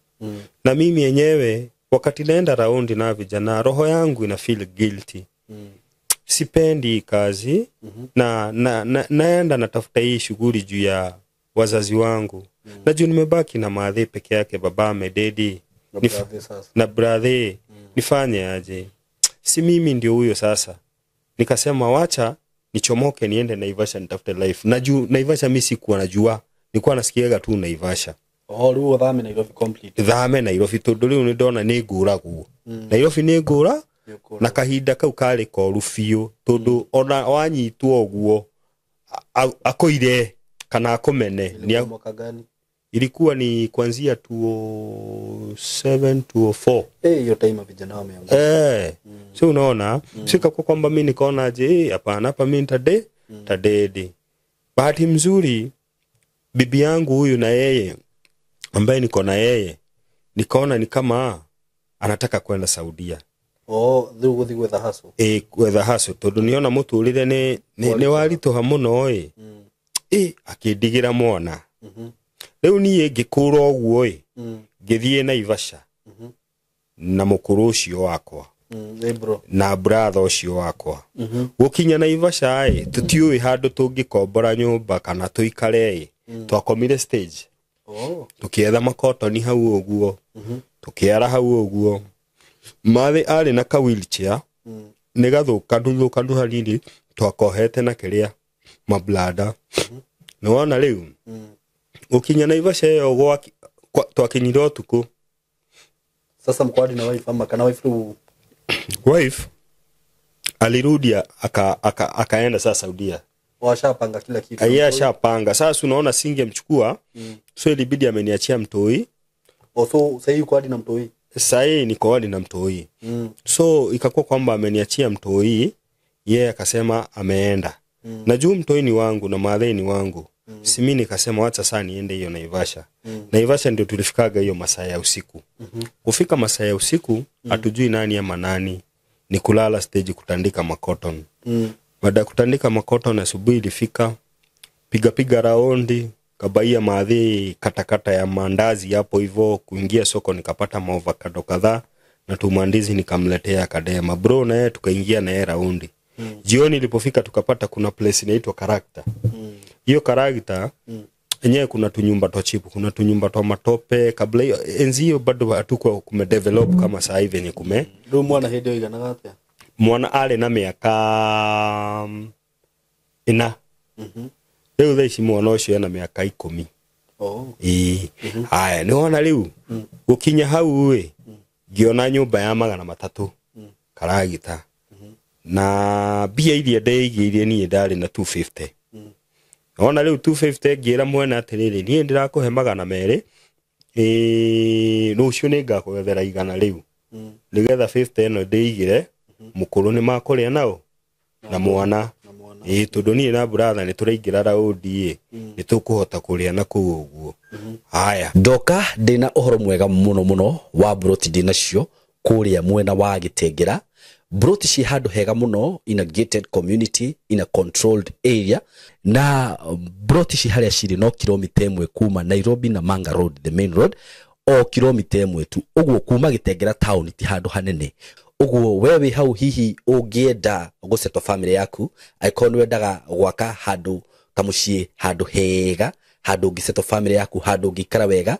Na mimi yenyewe wakati naenda raundi na vijana roho yangu ina feel guilty. Sipendi kazi na naenda natafuta hii shughuli juu ya wazazi wangu. Na juu nimebaki na maadhi peke yake, baba amededi na brother, nifanye aje? Si mimi ndio huyo sasa. Nikasema wacha nichomoke niende Naivasha nitafute life. Na juu Naivasha mimi sikuwa najua, nilikuwa nasikiaga tu Naivasha. Oh, ruo dhame Nairobi complete. Dhame Nairobi tondu riu ni ndona ni nguragwo. Nairobi ni ngura na kahinda kau kari koru biũ tondu ona wanyitwo ũguo akoire kana akomene. Ni mwaka gani? Ilikuwa ni kuanzia 2007 2004. Hiyo time vijana wameanza. So unaona, sika kwa kwamba mimi nikaona je, hapana hapa mimi nitadedi. Bahati mzuri bibi yangu huyu na yeye ambaye niko na yeye nikaona ni kama anataka kwenda Saudia. Oh, the hustle. Gwetha hustle tondu niona muturire ni warituha muno akindigira mwana. Riu nie ngikura uguo ngithie Naivasha na mukuru ucio wakwa na brother ucio wakwa. Gukinya Naivasha tutiui handu tungikombora nyumba kana tuikare twakomire stage. Tukietha makotoni hau uguo tukiara hau uguo. Mathi ari na ka wheelchair ni gathukandu hanini twakohete na kiria mablada. Nĩwona rĩu ukinya Naivasha ĩyo twakinyire ũtukũ. Sasa mkwadi na wife ama kana wife wife alirudi akaenda sasa Saudia. Washapanga kila kitu. Yeye ashapanga. Sasa unaona singemchukua. So ilibidi ameniachia mtoi. So sasa yuko hadi na mtoi. Sasa niko hadi na mtoi. So ikakuwa kwamba ameniachia mtoi, yeye akasema ameenda. Na juu mtoi ni wangu na madhe ni wangu. Si mimi nikasema wacha sasa niende hiyo Naivasha. Naivasha ndio tulifikaga hiyo masaa ya usiku. Kufika masaa ya usiku hatujui nani ama nani. Ni kulala stage kutandika makoton. Baada ya kutandika makoton asubuhi ilifika, piga raundi, kabaia maadhi katakata ya mandazi hapo hivyo, kuingia soko nikapata maovakado kadhaa na tumandizi nikamletea Kadema. Bro na yeye tukaingia na yeye raundi. Jioni ilipofika tukapata kuna place inaitwa Character. Hiyo Character yenyewe kuna tunyumba twa chipu, kuna tunyumba twa matope. Kabla hiyo enzi hiyo bado hatukuwa kumedevelop kama sasa hivi yenye kume. Ndio mwana hedio igana atia? Mwana ale na miaka ina. Rĩu thaa ici mwana ũcio ena mĩaka 10. Haya, nĩwona rĩu gũkinya hau ĩ, ngĩona nyũmba ya 300 Karagita. Na mbia iria ndeigĩire niĩ ndarĩ na 250. Ona rĩu 250 ngĩra mwene atĩrĩrĩ, niĩ ndĩrakũhe 200, rũciũ nĩngakũgethera 100 rĩu. Nĩgetha 50 ĩno ndĩigĩre, mũkũrũ nĩmakũrĩa nao na mwana. Tondũ niĩ na brother nĩtũraingĩra raundi ĩ, nĩtũkũhota kũrĩa na kũu ũguo. Haya. Ndoka ndĩna ũhoro mwega mũno mũno wa broti ndĩnacio kũrĩa mwena wa Gĩtengera. Broti ci handũ hega mũno in a gated community in a controlled area, na broti ci harĩa cirĩ no kilomita 1 kuma Nairobi na Manga Road, the main road, o kilomita 1 tu. Ũguo kuma Gĩtengera town ti handũ hanene. Ũguo wewe hau hihi ũngĩenda gũsettle family yaku, angĩkorwo nĩ wendaga gwaka handũ kamũciĩ, handũ hega, handũ ũngĩsettle family yaku, handũ ũngĩikara wega,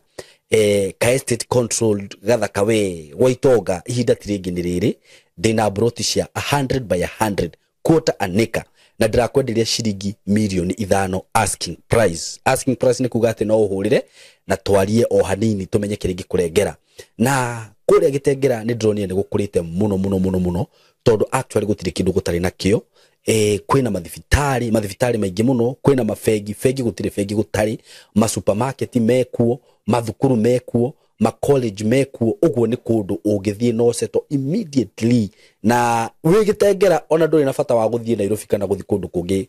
ka estate controlled gathaka we gwa itonga, ihinda ti rĩngĩ nĩ rĩrĩ. Ndĩna broti cia 100 by 100 quarter an acre, na ndĩrakwenderia ciringi mirioni 5 asking price. Asking price nĩ kuga atĩ no ũhũrĩre na twarie o hanini tũmenye kĩrĩa gĩkũrengera. Na kũrĩa Gĩtengera nĩ ndĩronire nĩ gũkũrĩte mũno mũno mũno mũno, tondũ actually gũtirĩ kĩndũ gũtarĩ nakĩo. Kwĩna mathibitarĩ maingĩ mũno, kwĩna mabengi, bengi gũtirĩ bengi gũtarĩ, masupermarket mekuo, mathukuru mekuo, ma college mekuo. Ũguo nĩ kũndũ ũngĩthiĩ no settle immediately. Na wĩ Gĩtengera ona ndũrĩ na bata wa gũthiĩ Nairobi kana gũthiĩ kũndũ kũngĩ,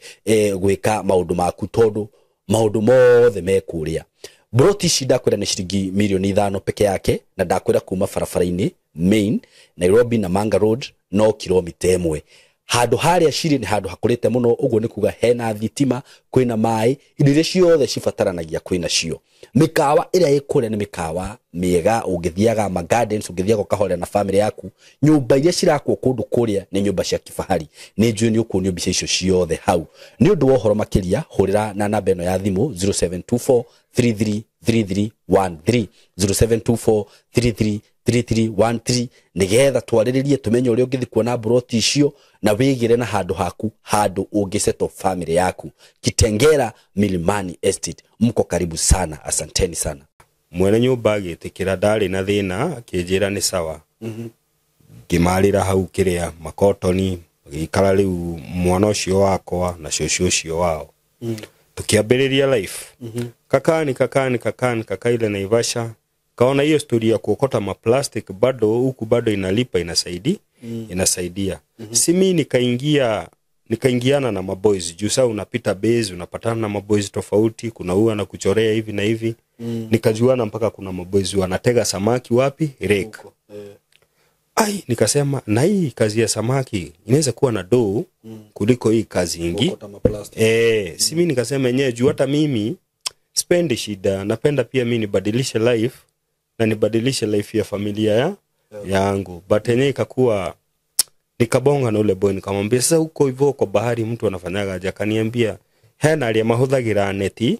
gwĩka maũndũ maku, tondũ maũndũ mothe me kũrĩa. Broti ici ndakwĩra nĩ ciringi mirioni 5 peke yake, na ndakwĩra kuma barabara-inĩ main Nairobi na Manga Road no kilomita 1. Handũ harĩa cirĩ nĩ handũ hakũrĩte mũno, ũguo nĩ kuga hena thitima, kwĩna maĩ, indo iria ciothe cibataranagia kwĩna cio. Mĩkawa ĩrĩa ĩ kũrĩa nĩ mĩkawa mĩega, ũngĩthiaga ma gardens, ũngĩthiaga ũkahorera na family yaku. Nyũmba iria cirakwo kũndũ kũrĩa nĩ nyũmba cia kifahari. Nĩ njũĩ nĩ ũkuonio mbica icio ciothe hau. Nĩ ũndũ wa ũhoro makĩria, hũrĩra na namba ĩno ya thimũ 0724 333313, 0724 333313, nĩgetha twarĩrĩrie tũmenye ũrĩa ũngĩthiĩ kuona broti icio na wĩgĩre na handũ haku, handũ ũngĩsettle family yaku. Kitengera Milimani Estate, mko karibu sana, asanteni sana. Mwene nyũmba agĩtĩkĩra, ndarĩ na thĩna, akĩnjĩra nĩ sawa. Ngĩmarĩra hau kĩrĩa makotoni, agĩikara rĩu mwana ũcio wakwa na cũcũ ũcio wao. Tukiambĩrĩria life. Kakani kakani kakani kakaile Naivasha. Kaona hiyo story ya kuokota ma plastic bado huku bado inalipa, inasaidia. Inasaidia. Si mimi nikaingiana na maboys. Juu sasa unapita base unapatana na maboys tofauti, kuna huyu anakuchorea hivi na hivi. Nikajuana mpaka kuna maboys wanatega samaki wapi? Lake. Ai, nikasema na hii kazi ya samaki inaweza kuwa na doo kuliko hii kazi nyingi. Si mimi nikasema yenyewe juu hata mimi sipendi shida, napenda pia mimi nibadilishe life na nibadilishe life ya familia yangu. But yenyewe ikakuwa nikabonga na ule boy nikamwambia sasa huko hivyo kwa bahari mtu anafanyaga aje? Akaniambia hena aria mahuthagira neti,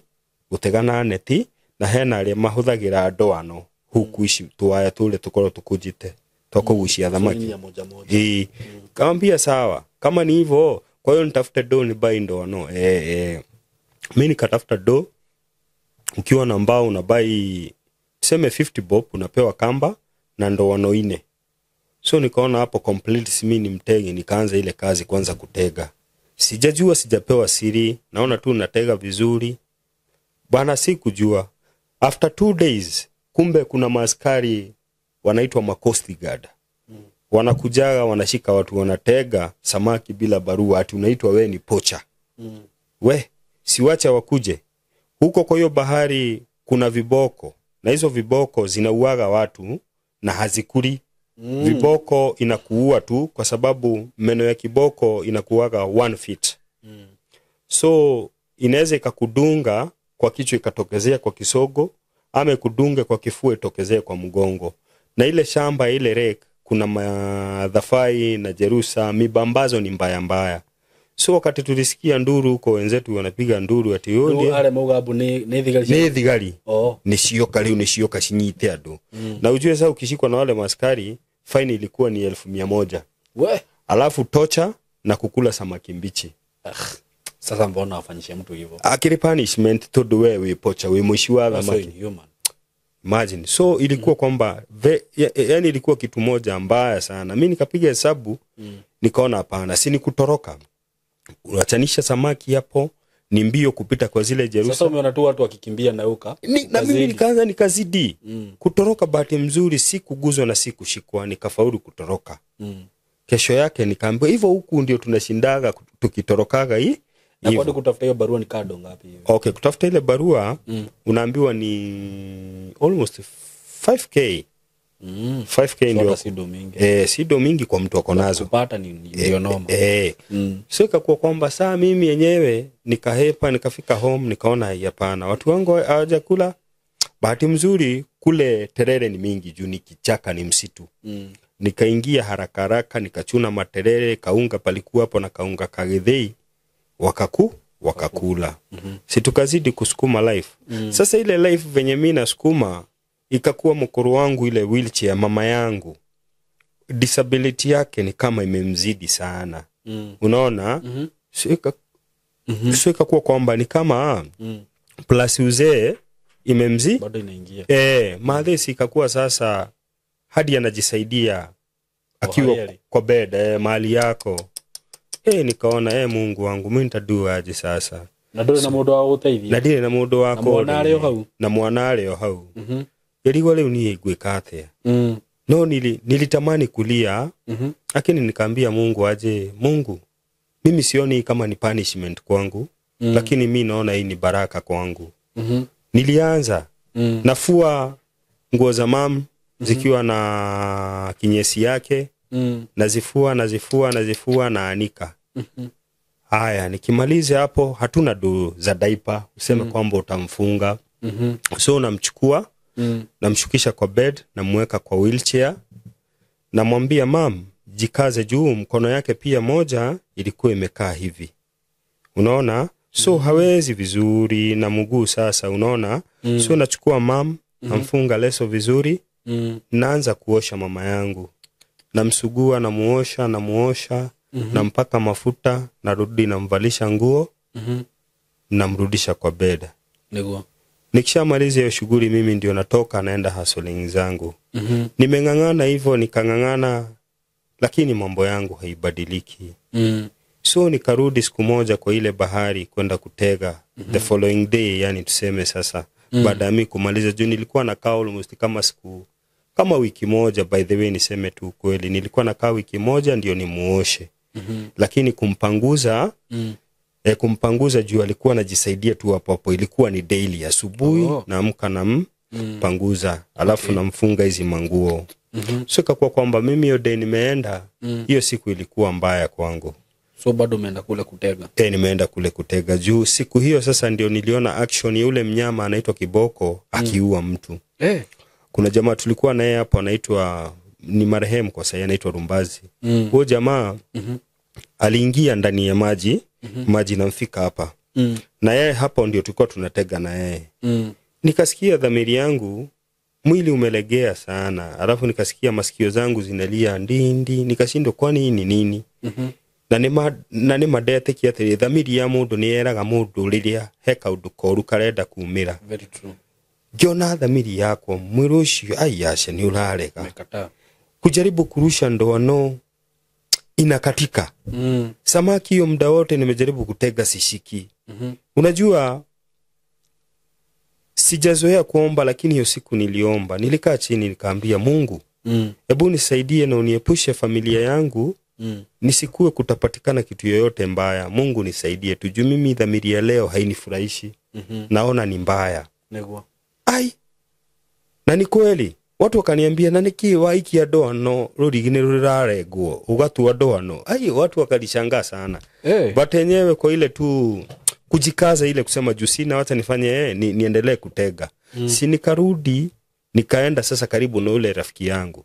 gutegana neti, na hena aria mahuthagira ndoano huku ici tuwaya tule tukorwo tukujite twakugucia thamaki. Kamwambia sawa, kama ni hivyo kwa hiyo nitafute do ni buy ndoano. Mimi nikatafuta do. Ukiwa na mbao unabai tuseme 50 bob, unapewa kamba na ndoano 4. So nikaona hapo complete, si mimi ni mtege, nikaanza ile kazi kwanza kutega. Sijajua, sijapewa siri, naona tu natega vizuri bwana, sikujua. After 2 days, kumbe kuna maaskari wanaitwa ma coast guard wanakujaga, wanashika watu wanatega samaki bila barua, ati unaitwa we ni poacher. We siwacha wakuje huko. Kwa hiyo bahari kuna viboko, na hizo viboko zinauaga watu na hazikuli. Viboko inakuua tu kwa sababu meno ya kiboko inakuaga 1 feet. So inaweza ikakudunga kwa kichwa ikatokezea kwa kisogo, ama ikudunge kwa kifua itokezee kwa mgongo. Na ile shamba, ile lake, kuna madhafai na jerusa, mibambazo ni mbaya mbaya. So wakati tulisikia nduru huko, wenzetu wanapiga nduru ati Rĩu "Ũyũ arĩa mauga mbu nĩ thigari nĩ thigari Oh. nĩ cioka rĩu, nĩ cioka cinyite andũ." Na ujue sasa ukishikwa na wale maskari, faini ilikuwa ni 100,000. We. Alafu tocha na kukula samaki mbichi. Ah, sasa mbona wafanyishe mtu hivyo? Akiri punishment tondu we wi poacher, wi mũici wa So thamaki. inhuman. Imagine. So ilikuwa kwamba yani ilikuwa kitu moja mbaya sana. Mi nikapiga hesabu, nikaona hapana, si ni kutoroka, unachanisha samaki hapo, ni mbio kupita kwa zile jerusa. Sasa umeona tu watu wakikimbia na uka Na mimi nikaanza nikazidi kutoroka. Bahati mzuri si kuguzwa na si kushikwa, nikafaulu kutoroka. Kesho yake nikaambiwa hivyo, huku ndio tunashindaga tukitorokaga hii Na hivyo. kwani kutafuta hiyo barua ni kado ngapi hiyo? Okay, kutafuta ile barua unaambiwa ni almost 5K. 5K So ndio. hata si do mingi. Eh, si do mingi kwa mtu ako nazo. Kupata ni ndio noma. Eh. So ikakuwa kwamba saa mimi yenyewe nikahepa, nikafika home, nikaona hii hapana, watu wangu hawajakula. Bahati mzuri kule terere ni mingi juu ni kichaka, ni msitu. Nikaingia haraka haraka, nikachuna materere, kaunga palikuwa hapo na kaunga kagithei, wakakula. Si tukazidi kusukuma life. Sasa ile life venye mi nasukuma, ikakuwa mkuru wangu ile wheelchair, mama yangu disability yake ni kama imemzidi sana. Unaona? So ikakuwa kwamba ni kama plus uzee imemzi Bado inaingia. Eh, madhesi ikakuwa sasa hadi anajisaidia akiwa Ohayari. kwa bed, mahali yako. Nikaona, Mungu wangu, mi nitadua aje sasa? Na ndũrĩ na mũndũ wa gũteithia. Na ndirĩ na mũndũ wa Na mwana arĩ o hau. Na mwana arĩ o hau. Ngĩrigwo rĩu niĩ ngwĩka atĩa. No nilitamani kulia, lakini nikaambia Mungu aje, "Mungu, mimi sioni kama ni punishment kwangu, lakini mi naona hii ni baraka kwangu." Nilianza nafua nguo za mam zikiwa na kinyesi yake. Nazifua, nazifua, nazifua, naanika. Haya, nikimaliza hapo, hatuna du za diaper useme kwamba utamfunga. So unamchukua, namshukisha kwa bed, namweka kwa wheelchair, namwambia, "Mam, jikaze," juu mkono yake pia moja ilikuwa imekaa hivi, unaona? So hawezi vizuri na mguu sasa, unaona? So nachukua mam, namfunga leso vizuri, naanza kuosha mama yangu, namsugua, namuosha, namuosha, nampaka mafuta, narudi namvalisha nguo, namrudisha kwa bed. Nĩguo. Nikishamaliza hiyo shughuli, mimi ndio natoka naenda hustling zangu. Nimeng'ang'ana hivyo, nikang'ang'ana, lakini mambo yangu haibadiliki. So nikarudi siku moja kwa ile bahari kwenda kutega the following day, yani tuseme sasa baada ya mi kumaliza, juu nilikuwa nakaa almost kama siku kama wiki moja. By the way, niseme tu ukweli, nilikuwa nakaa wiki moja ndio nimuoshe. Lakini kumpanguza, kumpanguza juu alikuwa anajisaidia tu hapo hapo, ilikuwa ni daily asubuhi. Naamka nampanguza, alafu namfunga hizi manguo. So ikakuwa kwamba mimi hiyo day nimeenda, hiyo siku ilikuwa mbaya kwangu. So bado umeenda kule kutega? E, nimeenda kule kutega juu siku hiyo sasa ndio niliona action ya ule mnyama anaitwa kiboko akiua mtu. Kuna jamaa tulikuwa naye hapo anaitwa, ni marehemu kwa sasa, anaitwa Rumbazi. Huyo jamaa aliingia ndani ya maji, maji namfika hapa, na yeye hapo ndio tulikuwa tunatega na yeye. Nikasikia dhamiri yangu, mwili umelegea sana, alafu nikasikia masikio zangu zinalia ndindi, nikashindwa kwani hii ni nini? Na nĩ ma ndetĩkia atĩrĩ, thamiri ya mũndũ nĩ yeraga mũndũ rĩrĩa he kaũndũ koru karenda kumĩra. Very true. Ngĩona thamiri yakwa, mwĩrĩ ũcio aiace nĩ ũrarega. Umekataa. Kujaribu kurusha ndoano, Inakatika. Samaki hiyo muda wote nimejaribu kutega sishiki. Unajua sijazoea kuomba, lakini hiyo siku niliomba. Nilikaa chini nikaambia Mungu, hebu nisaidie na uniepushe familia yangu nisikue kutapatikana kitu yoyote mbaya. Mungu nisaidie tu, juu mimi dhamiri ya leo hainifurahishi. Naona ni mbaya. Niguo. Ai. Na ni kweli watu wakaniambia na niki waikia ndoano rurigi ni rurarengwo ugatua ndoano. Ai, watu wakalishangaa sana. Hey. But yenyewe kwa ile tu kujikaza ile kusema juu sina, wacha nifanye niendelee kutega. Si nikarudi nikaenda sasa karibu na ule rafiki yangu.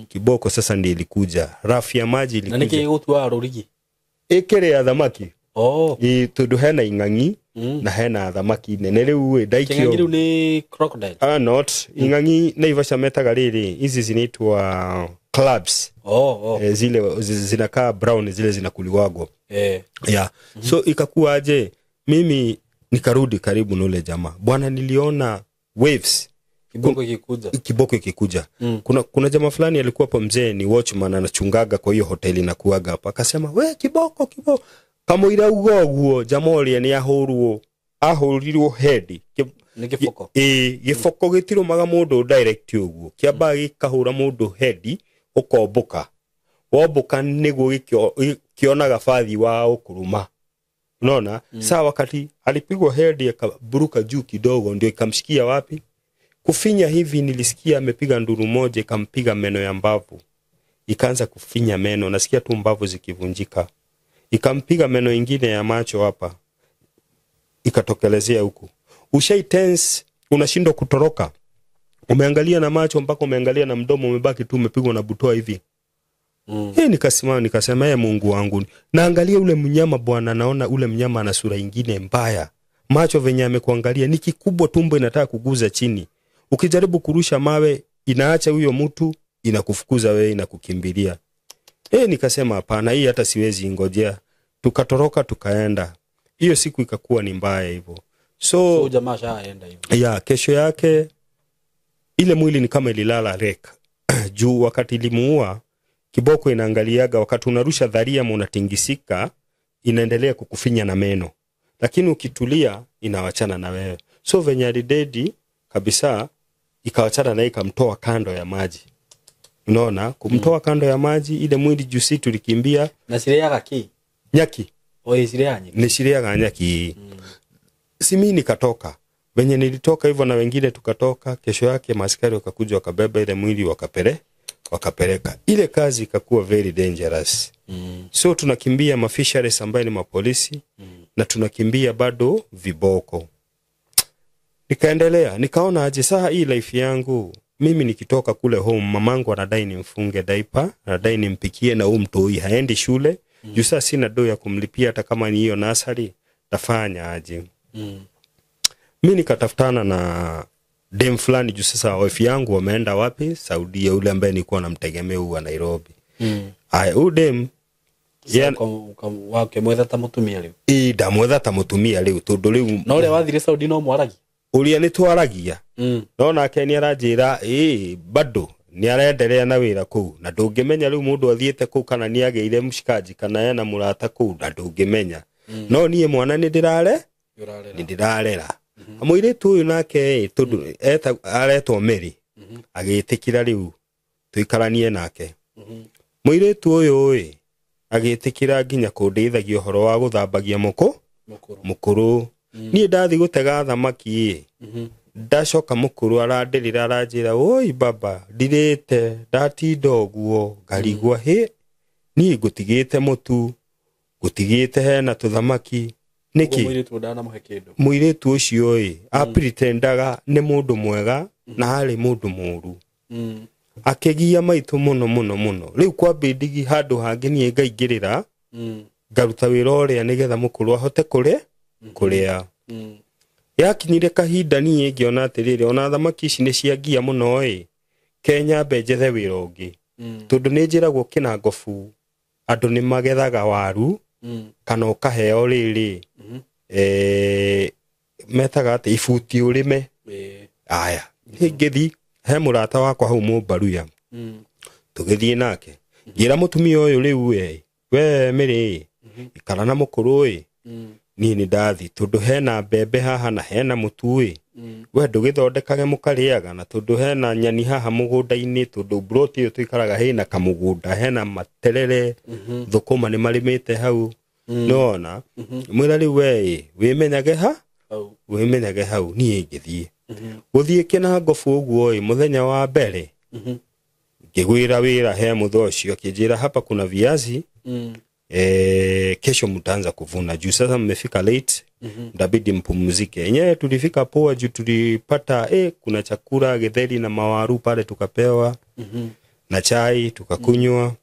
Kiboko sasa ndiye ilikuja. Rafu ya maji Na niki ilikuja. gutua rurigi? Ikere ya thamaki. Oh. Tondu hena ing'ang'i na hena thamaki nene riu ĩ ndaikio. Kĩng'ang'i rĩu nĩ crocodile. Ah, not ing'ang'i Naivasha metaga rĩrĩ hizi zinaitwa clubs. Oh, oh. Zile zinakaa brown, zile zinakuliwagwa. Eh. Yeah. So ikakuwa aje, mimi nikarudi karibu na ule jamaa. Bwana, niliona waves. Kiboko ikikuja. Kiboko ikikuja. Kuna jamaa fulani alikuwa hapo, mzee ni watchman, anachungaga kwa hiyo hoteli na kuaga hapa. Akasema, we kiboko kiboko. Kamũira ugo ũguo jamaa ũrĩa nĩ ahũrwo, ahũrirwo head. Nĩ kĩboko. Gĩboko gĩtirũmaga mũndũ direct ũguo. Kĩambaga gĩkahũra mũndũ head, ũkombũka. Wombũka nĩguo kĩonaga bathi wa ũkũrũma. Unaona? Saa wakati alipigwa head akaburuka juu kidogo, ndio ikamshikia wapi? Kufinya hivi nilisikia amepiga nduru moja, ikampiga meno ya mbavu. Ikaanza kufinya meno, nasikia tu mbavu zikivunjika. Ikampiga meno ingine ya macho hapa. Ikatokelezea huku. Ushai tense, unashindwa kutoroka. Umeangalia na macho mpaka umeangalia na mdomo, umebaki tu umepigwa na butoa hivi. Nikasimama nikasema, Mungu wangu. Naangalia ule mnyama bwana, naona ule mnyama ana sura ingine mbaya. Macho venye amekuangalia ni kikubwa, tumbo inataka kuguza chini. Ukijaribu kurusha mawe inaacha huyo mtu, inakufukuza wewe, inakukimbilia. Nikasema hapana, hii hata siwezi ingojea. Tukatoroka tukaenda. Hiyo siku ikakuwa ni mbaya hivyo. So jamaa shaenda hivyo. Ya, kesho yake ile mwili ni kama ililala reka. Juu wakati ilimuua, kiboko inaangaliaga wakati unarusha dharia unatingisika, inaendelea kukufinya na meno. Lakini ukitulia inawachana na wewe. So venye alidedi kabisa ikawachana na ikamtoa kando ya maji. Unaona, kumtoa kando ya maji ile mwili juu si tulikimbia. Na cireaga ki? Nyaki. Oi, cireaga nyaki. Ni cireaga nyaki. Si mimi nikatoka. Venye nilitoka hivyo na wengine tukatoka, kesho yake maskari wakakuja wakabeba ile mwili wakapeleka. Ile kazi ikakuwa very dangerous. So tunakimbia mafisheries ambaye ni mapolisi, na tunakimbia bado viboko. Nikaendelea, nikaona aje saa hii life yangu, mimi nikitoka kule home mamangu anadai nimfunge diaper, anadai nimpikie na huyu mtoi haendi shule. Juu sasa sina do ya kumlipia hata kama ni hiyo nursery, tafanya aje? Mimi nikatafutana na dem fulani juu sasa wife yangu wameenda wapi? Saudi, yule ambaye nilikuwa namtegemea huyu wa Nairobi. Aya, huyu dem wake mwetha ta mutumia riu. Ndamwetha ta mutumia riu tondu riu na uria wathire Saudi no mwaragia. Uria ni twaragia. No nake ni aranjira, bado ni arendelea na wira kuu, na ndungimenya riu mundu athiete kuu kana ni ageire mshikaji kana ena murata kuu, na ndungimenya. No nie mwana ni ndirare, ni ndirarera. Mũirĩtu ũyũ nake tondu aretwo Mary, agĩtĩkĩra rĩu tuikaranie nake. Mũirĩtu ũyũ agĩtĩkĩra nginya kũndeithagia ũhoro wa gũthambagia mũkũrũ. Niĩ ndathi gũtega thamaki, ndacoka mũkũrũ arandĩrĩra aranjĩra, oi baba, ndirĩte, ndatinda ũguo, ngarigwa hĩ, niĩ ngũtigĩte mũtu, ngũtigĩte hena tũthamaki. Nĩkĩ? Mũirĩtu ndanamũhe kĩndũ. Mũirĩtu ũcio apretendaga nĩ mũndũ mwega na arĩ mũndũ mũũru. Akĩgia maitũ mũno mũno mũno. Rĩu kwambĩndigi handũ hangĩ niĩ ngaingĩrĩra, ngaruta wĩra ũrĩa nĩgetha mũkũrũ ahote kũrĩa. Yakinyire kahinda niĩ ngĩona atĩrĩrĩ, ona thamaki ici nĩ ciangia mũno Kenya mbe njethe wĩra ũngĩ. Tondũ nĩ njĩragwo kĩnangobu andũ nĩ magethaga waru, kana ũkaheo rĩrĩ, metaga atĩ ibuti ũrĩme. Aya, ngĩthi he mũrata wakwa hau Mũmbaruya. Tũgĩthiĩ nake. Ngĩra mũtumia ũyũ rĩu We Mĩrĩ, ikara na mũkũrũ ĩ, niĩ nĩ ndathi tondũ hena mbembe haha na hena mũtu ĩ, we ndũgĩthondekage mũkarĩaga, na tondũ hena nyani haha mũgũnda-inĩ, tondũ mburoti ĩyo tũikaraga hena kamũgũnda, hena materere, thũkũma nĩ marĩmĩte hau. Nĩwona mwĩra rĩu we ĩ, wĩmenyage ha wĩmenyage hau, niĩ ngĩthiĩ gũthiĩ kĩnangobu ũguo ĩ. Mũthenya wa mbere ngĩgwĩra wĩra he mũthee ũcio, akĩnjĩra hapa kuna viazi, kesho mtaanza kuvuna juu sasa mmefika late, mtabidi mpumzike. Yenyewe tulifika poa juu tulipata kuna chakula githeri na mawaru pale tukapewa, na chai tukakunywa.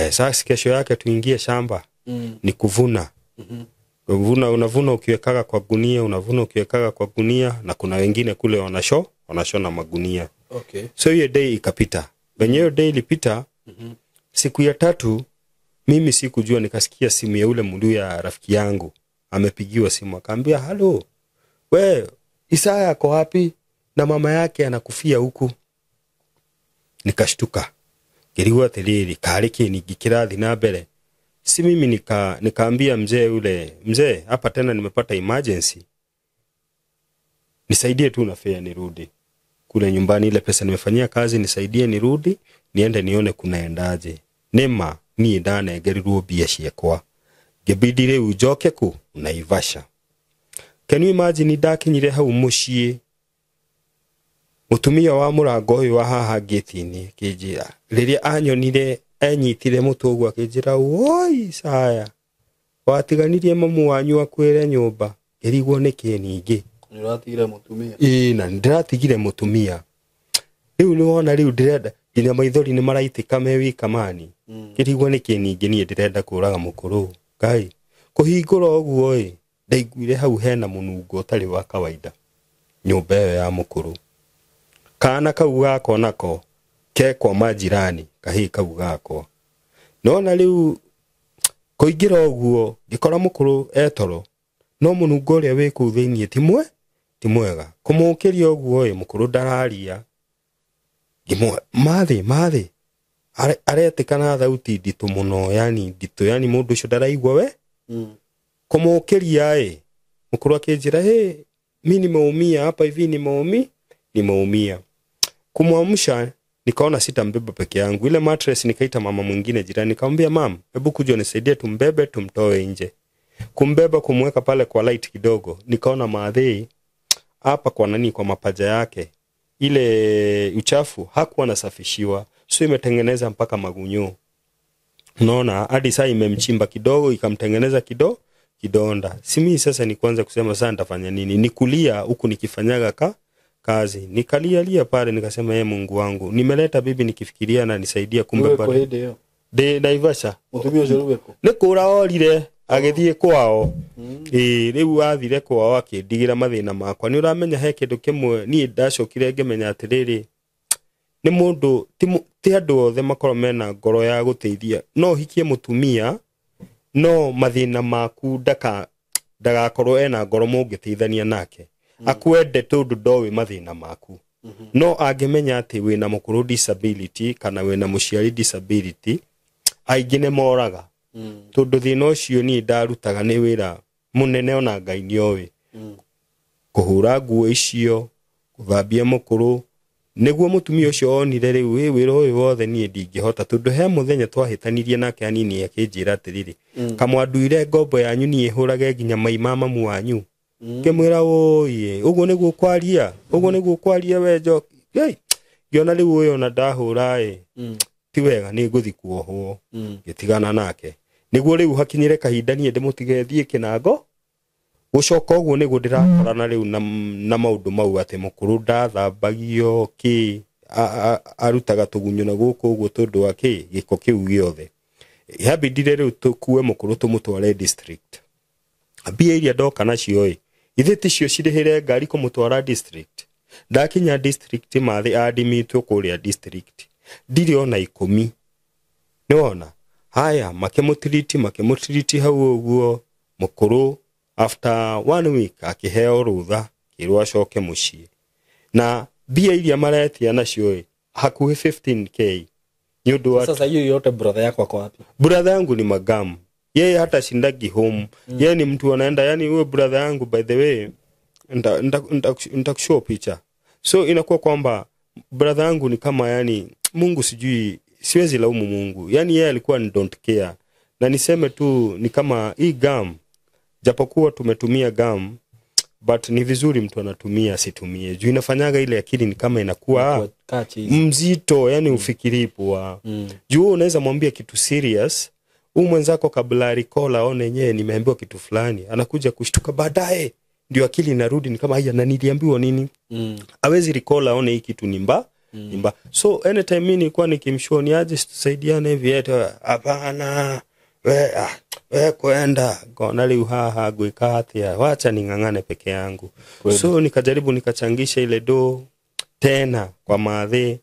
Sasa kesho yake tuingie shamba ni kuvuna. Kuvuna, unavuna ukiwekaga kwa gunia, unavuna ukiwekaga kwa gunia, na kuna wengine kule wanashona magunia. So hiyo day ikapita. Venye hiyo day ilipita, siku ya tatu mimi sikujua, nikasikia simu ya ule Mluya rafiki yangu amepigiwa simu, akaambia halo, we Isaya ako wapi na mama yake anakufia huku. Nikashtuka, ngirigwo atiriri kari ki ningikirathi na mbere. Si mimi nikaambia mzee ule, mzee hapa tena nimepata emergency, nisaidie tu na fare nirudi kule nyumbani, ile pesa nimefanyia kazi nisaidie nirudi niende nione kunaendaje. Nema niĩ ndanengerirwo mbia ciakwa, ngĩbidi rĩu njoke ku Naivasha. Can you imagine ndakinyire hau mũciĩ, mũtumia wa mũrango ũyũ wa haha ngĩti-inĩ akĩnjĩra, rĩrĩa anyonire enyitire mũtwe ũguo akĩnjĩra, woi Isaya, watiganirie mamu wanyu akwĩre nyũmba. Ngĩrigwo nĩkĩ ningĩ Nĩũratigire mũtumia. Ĩĩ, na ndĩratigire mũtumia. Rĩu nĩwona rĩu ndĩrenda nginya maithori nĩ maraitĩka me wika mani. Ngĩrigwo nĩkĩ ningĩ niĩ ndĩrenda kũraga mũkũrũ. Ngai, kũhingũra ũguo ĩ, ndaiguire hau hena mũnungo ũtarĩ wa kawaida nyũmba ĩyo ya mũkũrũ. Kana kau gakwa nako ke kwa majirani, kahĩĩ kau gakwa. Nona rĩu kũingĩra ũguo ngĩkora mũkũrũ etoro, no mũnungo ũrĩa wĩ kũu thĩiniĩ ti mwega. Kũmũkĩria ũguo ĩ, mũkũrũ ndararia. Ngĩmwe mathĩ aretĩka na thauti nditũ mũno, yani nditũ, yani mũndũ ũcio ndaraigua we. Kũmũkĩria ĩ, mũkũrũ akĩnjĩra, hey, mi nimeumia hapa hivi, nimeumia. Kumwamsha nikaona sitambeba peke yangu. Ile mattress nikaita mama mwingine jirani, nikamwambia mam, hebu kuja unisaidie tumbebe tumtoe nje. Kumbeba kumweka pale kwa light kidogo, nikaona maadhei hapa kwa nani, kwa mapaja yake ile uchafu hakuwa anasafishiwa, so imetengeneza mpaka magunyo. Unaona hadi saa imemchimba kidogo ikamtengeneza kidonda. Si mimi sasa ni kuanza kusema sasa nitafanya nini? Nikulia huku nikifanyaga kazi. Nikalia lia pale nikasema, ye Mungu wangu, nimeleta bibi nikifikiria na nisaidia, kumbe pale. De Naivasha. Mutumia ũcio rĩu eko? Nĩ kũra orire agĩthiĩ kwao. Ĩĩ, rĩu athire kwao akĩndigĩra mathĩna makwa. Nĩ ũramenya he kĩndũ kĩmwe niĩ ndacokire ngĩmenya atĩrĩrĩ, nĩ mũndũ ti andũ othe makorwo mena ngoro ya gũteithia. No ũhikie mũtumia no mathĩna maku ndagakorwo ena ngoro mũngĩteithania nake. Akwende tondũ ndoĩ mathĩna maku. No angĩmenya atĩ wĩna mũkũrũ disability kana wĩna mũciari disability, aingĩ nĩ moraga. Tondũ thĩna ũcio niĩ ndarutaga nĩ wĩra mũnene ona Ngai nĩoĩ. Kũhũra nguo icio, gũthambia mũkũrũ, nĩguo mũtumia ũcio onire rĩu wĩra ũyũ wothe niĩ ndingĩhota, tondũ he mũthenya twahĩtanirie nake hanini akĩnjĩra atĩrĩrĩ, kamwanduire ngombo yanyu niĩ hũrage nginya mai ma mamu wanyu. Ngĩmwĩra ũĩ, ũguo nĩguo kwaria, ũguo nĩguo kwaria we Njoki. Ngĩona rĩu ũyũ ona ndahũra ĩ, ti wega nĩ ngũthiĩ kuohwo. Ngĩtigana nake. Nĩguo rĩu hakinyire kahinda niĩ ndĩmũtige thiĩ kĩnango. Gũcoka ũguo nĩguo ndĩrakorana rĩu na maũndũ mau atĩ mũkũrũ ndathambagio kĩ, arutaga tũgunyũ na gũkũ ũguo tondũ wa kĩ, gĩko kĩu gĩothe. Yambindire rĩu tũkue mũkũrũ tũmũtware district. Mbia iria ndoka nacio ĩ, ithe ticio cirĩhĩre ngari kũmũtwara district. Ndakinya district mathĩ andimitwo kũrĩa district. Ndirĩ ona 10. Nĩwona? Haya, makĩmũtiriti hau ũguo mũkũrũ after 1 week akĩheo rũtha kĩrwo acoke mũciĩ. Na mbia iria maretia nacio ĩ, hakuhĩ 15k. Nĩ ũndũ wa Sasa hiyo yote brother yako ako wapi? Brother yangu ni magamu, yeye hata shindagi home. Yeye ni mtu anaenda, yani huyo brother yangu, by the way, nitakushow picha. So inakuwa kwamba brother yangu ni kama, yani Mungu, sijui, siwezi laumu Mungu, yani yeye alikuwa ni don't care. Na niseme tu ni kama hii gum, japokuwa tumetumia gum, but ni vizuri mtu anatumia asitumie, juu inafanyaga ile akili ni kama inakuwa Kaa chizi. mzito, yani ufikirii poa. Juu wewe unaweza mwambia kitu serious huu mwenzako, kabla recall aone yenyewe nimeambiwa kitu fulani, anakuja kushtuka baadaye, ndio akili inarudi, ni kama haya, na niliambiwa nini? Awezi recall aone hii kitu ni mba ni mba. So anytime mimi nilikuwa nikimshow ni aje tusaidiane hivi, eti hapana, we, ah, we kwenda ngona riu haha ngwika atia, wacha ning'ang'ane peke yangu. So nikajaribu nikachangisha ile do tena kwa maadhi.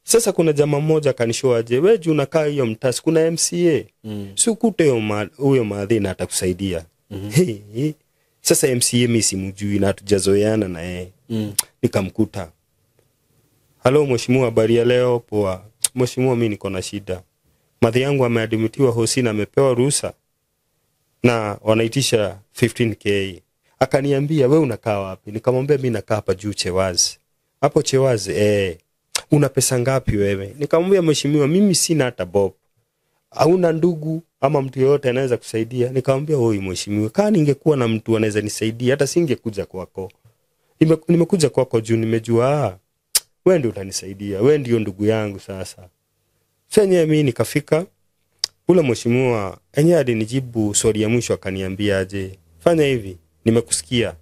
Sasa kuna jamaa mmoja akanishow aje, we juu unakaa hiyo mtaa, si kuna MCA? Si ukute huyo maadhi na atakusaidia. Hey, hey. Sasa MCA mimi simjui na hatujazoeana na yeye. Nikamkuta, halo mheshimiwa, habari ya leo? Poa. Mheshimiwa, mimi niko na shida, madhi yangu ameadmitiwa hosi na amepewa ruhusa na wanaitisha 15K. Akaniambia, we unakaa wapi? Nikamwambia mi nakaa hapa juu Chewazi. Hapo Chewazi, eh, una pesa ngapi wewe? Nikamwambia, mheshimiwa, mimi sina hata bob. Hauna ndugu ama mtu yoyote anaweza kusaidia? Nikamwambia, oi mheshimiwa, kaa ningekuwa na mtu anaweza nisaidia hata singekuja kwako. Nimekuja kwako juu nimejua wewe ndio utanisaidia, wewe ndio ndugu yangu. Sasa senyewe mimi nikafika, ule mheshimiwa enyewe alinijibu swali ya mwisho, akaniambia aje, fanya hivi, nimekusikia,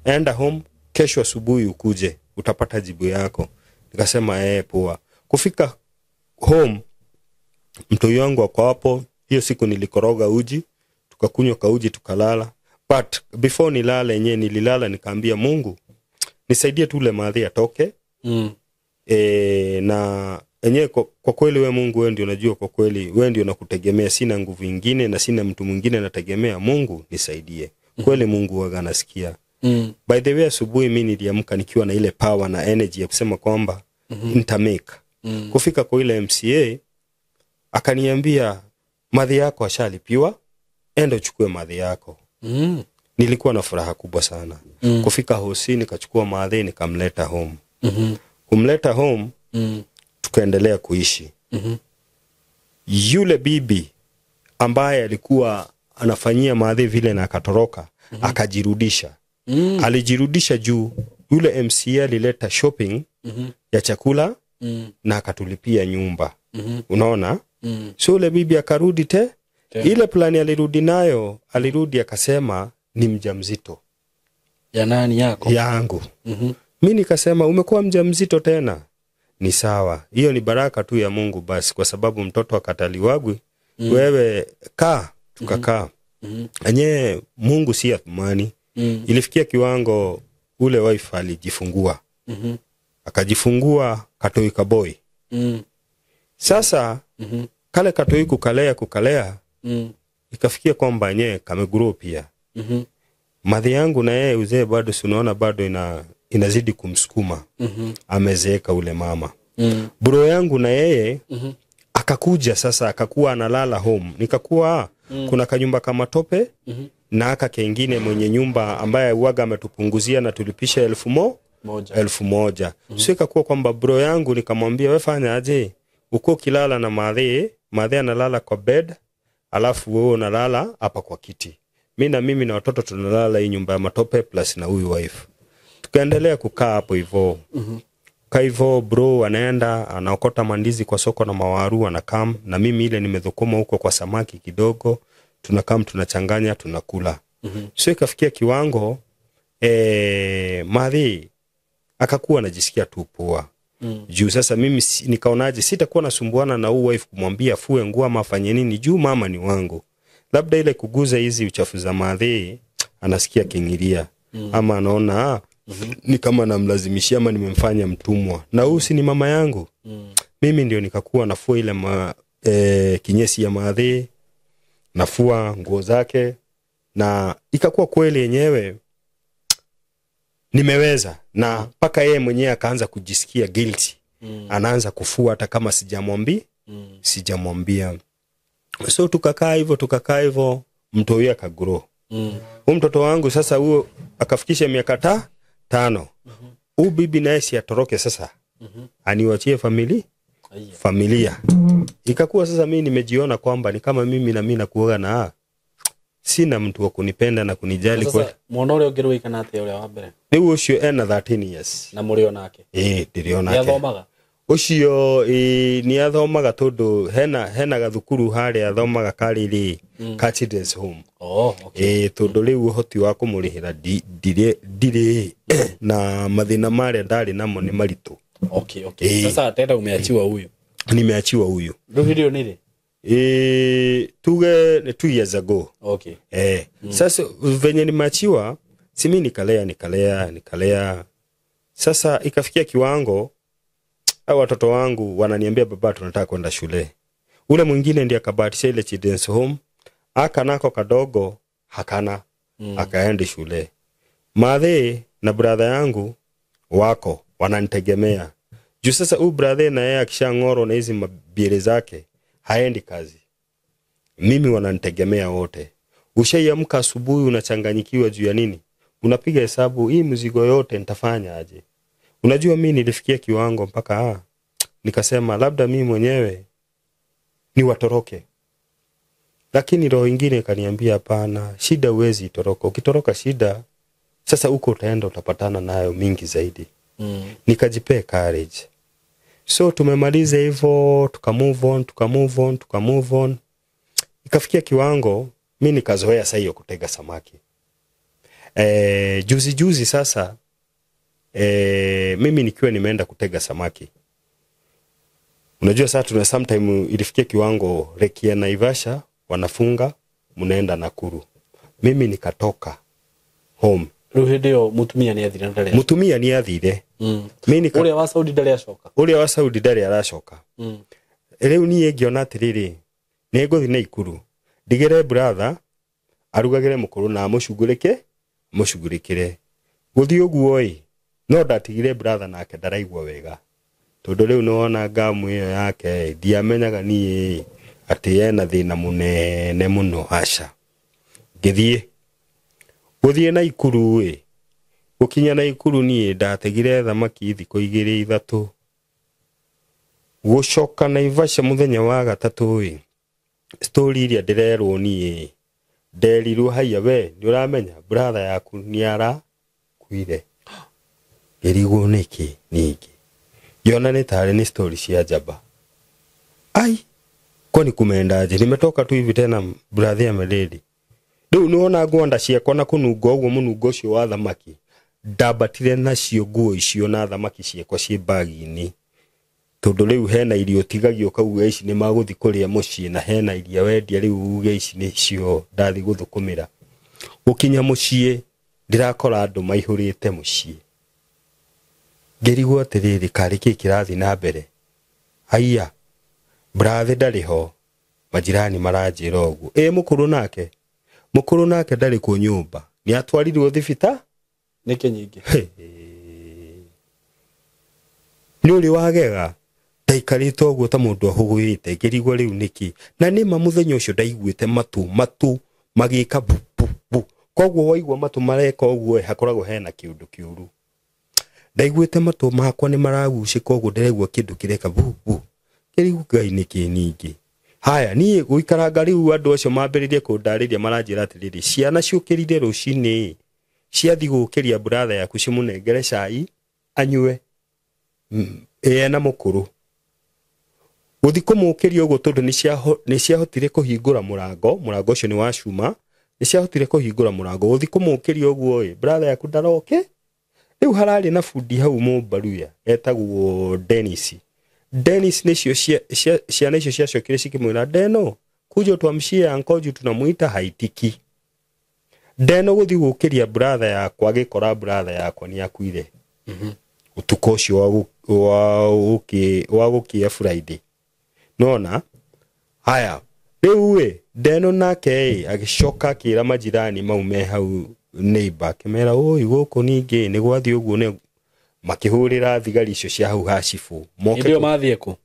enda home, kesho asubuhi ukuje, utapata jibu yako. Nikasema eh, poa. Kufika home, mtoi wangu ako hapo. Hiyo siku nilikoroga uji, tukakunywa kauji, tukalala. But before nilale, yenyewe nililala nikaambia Mungu, nisaidie tu ule madhi atoke. Na enyewe kwa kweli we Mungu, wewe ndio unajua, kwa kweli wewe ndio nakutegemea, sina nguvu ingine na sina mtu mwingine nategemea, Mungu nisaidie. Kweli Mungu huwaga anasikia. By the way, asubuhi mi niliamka nikiwa na ile power na energy ya kusema kwamba nitamake. Kufika kwa ile MCA, akaniambia madhi yako ashalipiwa, enda uchukue madhi yako. Nilikuwa na furaha kubwa sana. Kufika hosi, nikachukua madhi, nikamleta home. Kumleta home, tukaendelea kuishi. Yule bibi ambaye alikuwa anafanyia madhi vile na akatoroka, akajirudisha. Alijirudisha juu yule MCA alileta shopping ya chakula na akatulipia nyumba. Unaona? So yule bibi akarudi te. Tena. Ile plani alirudi nayo, alirudi akasema ni mjamzito. Ya nani, yako? Yangu. Mi nikasema, umekuwa mjamzito tena? Ni sawa, hiyo ni baraka tu ya Mungu basi, kwa sababu mtoto akataliwagwi. Wewe kaa. Tukakaa. Enyewe Mungu si athumani. Ilifikia kiwango ule wife alijifungua. Akajifungua katoi kaboy. Sasa kale katoi kukalea kukalea, ikafikia kwamba enyewe kamegrow pia. Madhi yangu na yeye uzee bado, si unaona bado inazidi kumsukuma. Amezeeka ule mama. Bro yangu na yeye akakuja sasa, akakuwa analala home. Nikakuwa kuna kanyumba kama tope na aka kengine mwenye nyumba ambaye uwaga ametupunguzia na tulipisha 1,000. 1,000. So ikakuwa kwamba bro yangu nikamwambia, we fanya aje, uko ukilala na madhe, madhe analala kwa bed, alafu wewe unalala hapa kwa kiti, mimi na watoto tunalala hii nyumba ya matope plus na huyu wife. Tukaendelea kukaa hapo hivyo. Kaa hivyo, bro anaenda anaokota mandizi kwa soko na mawaru, anakam na mimi ile nimedhukuma huko kwa samaki kidogo, tunakam tunachanganya tunakula. So ikafikia kiwango madhi akakuwa anajisikia tu poa. Juu sasa mimi nikaonaje sitakuwa nasumbuana na huu wife kumwambia afue nguo ama afanye nini, juu mama ni wangu. Labda ile kuguza hizi uchafu za madhi anasikia kingilia. Ama anaona ni kama namlazimishia ama nimemfanya mtumwa, na huyu si ni mama yangu. Mimi ndio nikakuwa nafua ile kinyesi ya madhi, nafua nguo zake, na ikakuwa kweli yenyewe nimeweza, na mpaka yeye mwenyewe akaanza kujisikia guilty. Anaanza kufua hata kama sijamwambia. Sijamwambia. So tukakaa hivyo, tukakaa hivyo, mtoi akagrow. Huyu mtoto wangu sasa huo akafikisha miaka 5. Huyu bibi naye si atoroke sasa. Aniwachie familia. Ikakuwa sasa mimi nimejiona kwamba ni kama mimi na mimi nakuoga na sina mtu wa kunipenda na kunijali. Sasa mwana ũrĩa ũngĩ rũikana atĩa ũrĩa wa mbere? Rĩu ũcio ena 13 years. Na mũrĩ onake? Ĩĩ, ndĩrĩ onake. Nĩathomaga? Ũcio nĩathomaga tondũ hena gathukuru harĩa athomaga karĩrĩ ka children's home. Oh, okay. Tondũ rĩu ũhoti wa kũmũrĩhĩra ndirĩ na mathĩna marĩa ndarĩ namo nĩ maritũ. Okay, okay. Sasa tena umeachiwa huyu. Nimeachiwa huyu. Rĩu hĩndĩ ĩyo nĩ rĩ? Tuge 2 years ago. Okay. Sasa venye nimeachiwa, si mimi nikalea. Sasa ikafikia kiwango au watoto wangu wananiambia baba tunataka kwenda shule. Ule mwingine ndiye akabahatisha ile children's home, aka nako kadogo hakana akaende shule. Madhe na brother yangu wako wananitegemea. Juu sasa huyu brother na yeye akishangoro na hizi mabiere zake haendi kazi. Mimi wananitegemea wote. Ushaiamka asubuhi unachanganyikiwa juu ya nini? Unapiga hesabu hii mzigo yote nitafanya aje? Unajua mimi nilifikia kiwango mpaka nikasema labda mimi mwenyewe ni watoroke. Lakini roho nyingine ikaniambia hapana, shida huwezi itoroka. Ukitoroka shida sasa huko utaenda utapatana nayo mingi zaidi. Nikajipea courage. So tumemaliza hivyo, tuka move on, tuka move on, tuka move on. Ikafikia kiwango mimi nikazoea sasa hiyo kutega samaki. Juzi sasa mimi nikiwa nimeenda kutega samaki. Unajua sasa tuna sometime ilifikia kiwango Lake ya Naivasha wanafunga mnaenda Nakuru. Mimi nikatoka home. Rĩu hĩndĩ ĩyo mutumia nĩ athire ndarĩ. Mutumia nĩ athire. Mimi ũrĩa wa Saudi ndarĩ acoka. Ũrĩa wa Saudi ndarĩ aracoka. Rĩu niĩ ngĩona atĩrĩrĩ, nĩ ngũthiĩ Naikuru. Ndigĩre brother arugagĩre mũkũrũ na amũcugurĩkĩre. Gũthiĩ ũguo ĩ, no ndatigire brother nake ndaraigua wega. Tondũ rĩu nĩwona ngamu ĩyo yake ndiamenyaga niĩ atĩ ena thĩna mũnene mũno aca. Ngĩthiĩ. Gũthiĩ Naikuru ĩ, gũkinya Naikuru niĩ ndategire thamaki thikũ 2 3. Gũcoka Naivasha mũthenya wa gatatũ ĩ, story iria ndĩrerwo niĩ nderirwo haiya we nĩ ũramenya brother yaku nĩ arakuire. Ngĩrigwo nĩkĩ ningĩ. Ngĩona nĩ tarĩ nĩ story cia njamba. Ai, kwani kumeendaje? Nimetoka tu hivi tena brother ameredi. Rĩu nĩwona ngwanda ciakwa na kũnunga ũguo mũnungo ũcio wa thamaki. Ndambatire nacio nguo icio na thamaki ciakwa ciĩ bagi-inĩ. Tondũ rĩu hena irio tigagio kauga ici nĩ magũthiĩ kũrĩa mũciĩ na hena iria wendia rĩu uge ici nĩcio ndathiĩ gũthũkũmĩra. Gũkinya mũciĩ ndĩrakora andũ maihũrĩte mũciĩ. Ngĩrigwo atĩrĩrĩ karĩ kĩ kĩrathiĩ na mbere. Haiya, brother ndarĩ ho, majirani maranjĩra ũguo. Ĩ mũkũrũ nake? Mũkũrũ nake ndarĩ kuo nyũmba. Nĩ atwarirwo thibita? Nĩkĩ nyingĩ? Nĩ ũrĩ wagega? Ndaikarĩte ũguo ta mũndũ ahũgũĩte, ngĩrigwo rĩu nĩkĩ. Na nĩma mũthenya ũcio ndaiguĩte matũ magĩka bu bu bu. Koguo waigua matũ mareka ũguo hakoragwo hena kĩũndũ kĩũru. Ndaiguĩte matũ makwa nĩ maragucĩka ũguo ndĩraigua kĩndũ kĩreka bu bu. Ngĩrigwo Ngai nĩkĩ ningĩ. Haya, niĩ gũikaranga rĩu andũ acio mambĩrĩrie kũndarĩria maranjĩra atĩrĩrĩ, ciana ciũkĩrire rũcinĩ, ciathiĩ gũkĩria brother yaku cimũnengere cai anyue. Ena mũkũrũ. Gũthiĩ kũmũkĩria ũguo tondũ nĩ ciahotire kũhingũra mũrango, mũrango ũcio nĩ wa cuma, nĩ ciahotire kũhingũra mũrango. Gũthiĩ kũmũkĩria ũguo ĩ, brother yaku ndaroke. Rĩu hararĩ na bundi hau Mũmbaruya etagwo Dennis. Dennis nĩcio ciana icio ciacokire cikĩmwĩra Deno, kuja tuamshie ankoju tunamuita haitiki. Deno gũthiĩ gũkĩria brother yakwa agĩkora brother yakwa nĩ akuire. Ũtukũ ũcio wa gũkĩa Friday. Nona haya rĩu ĩ Deno nake ĩ agĩcoka akĩra majirani mau me hau neighbor akĩmera oi gũkũ ningĩ nĩ gwathiĩ ũguo nĩ makĩhũrĩra thigari icio cia hau ha cibũ. Moke mathiĩ kũ?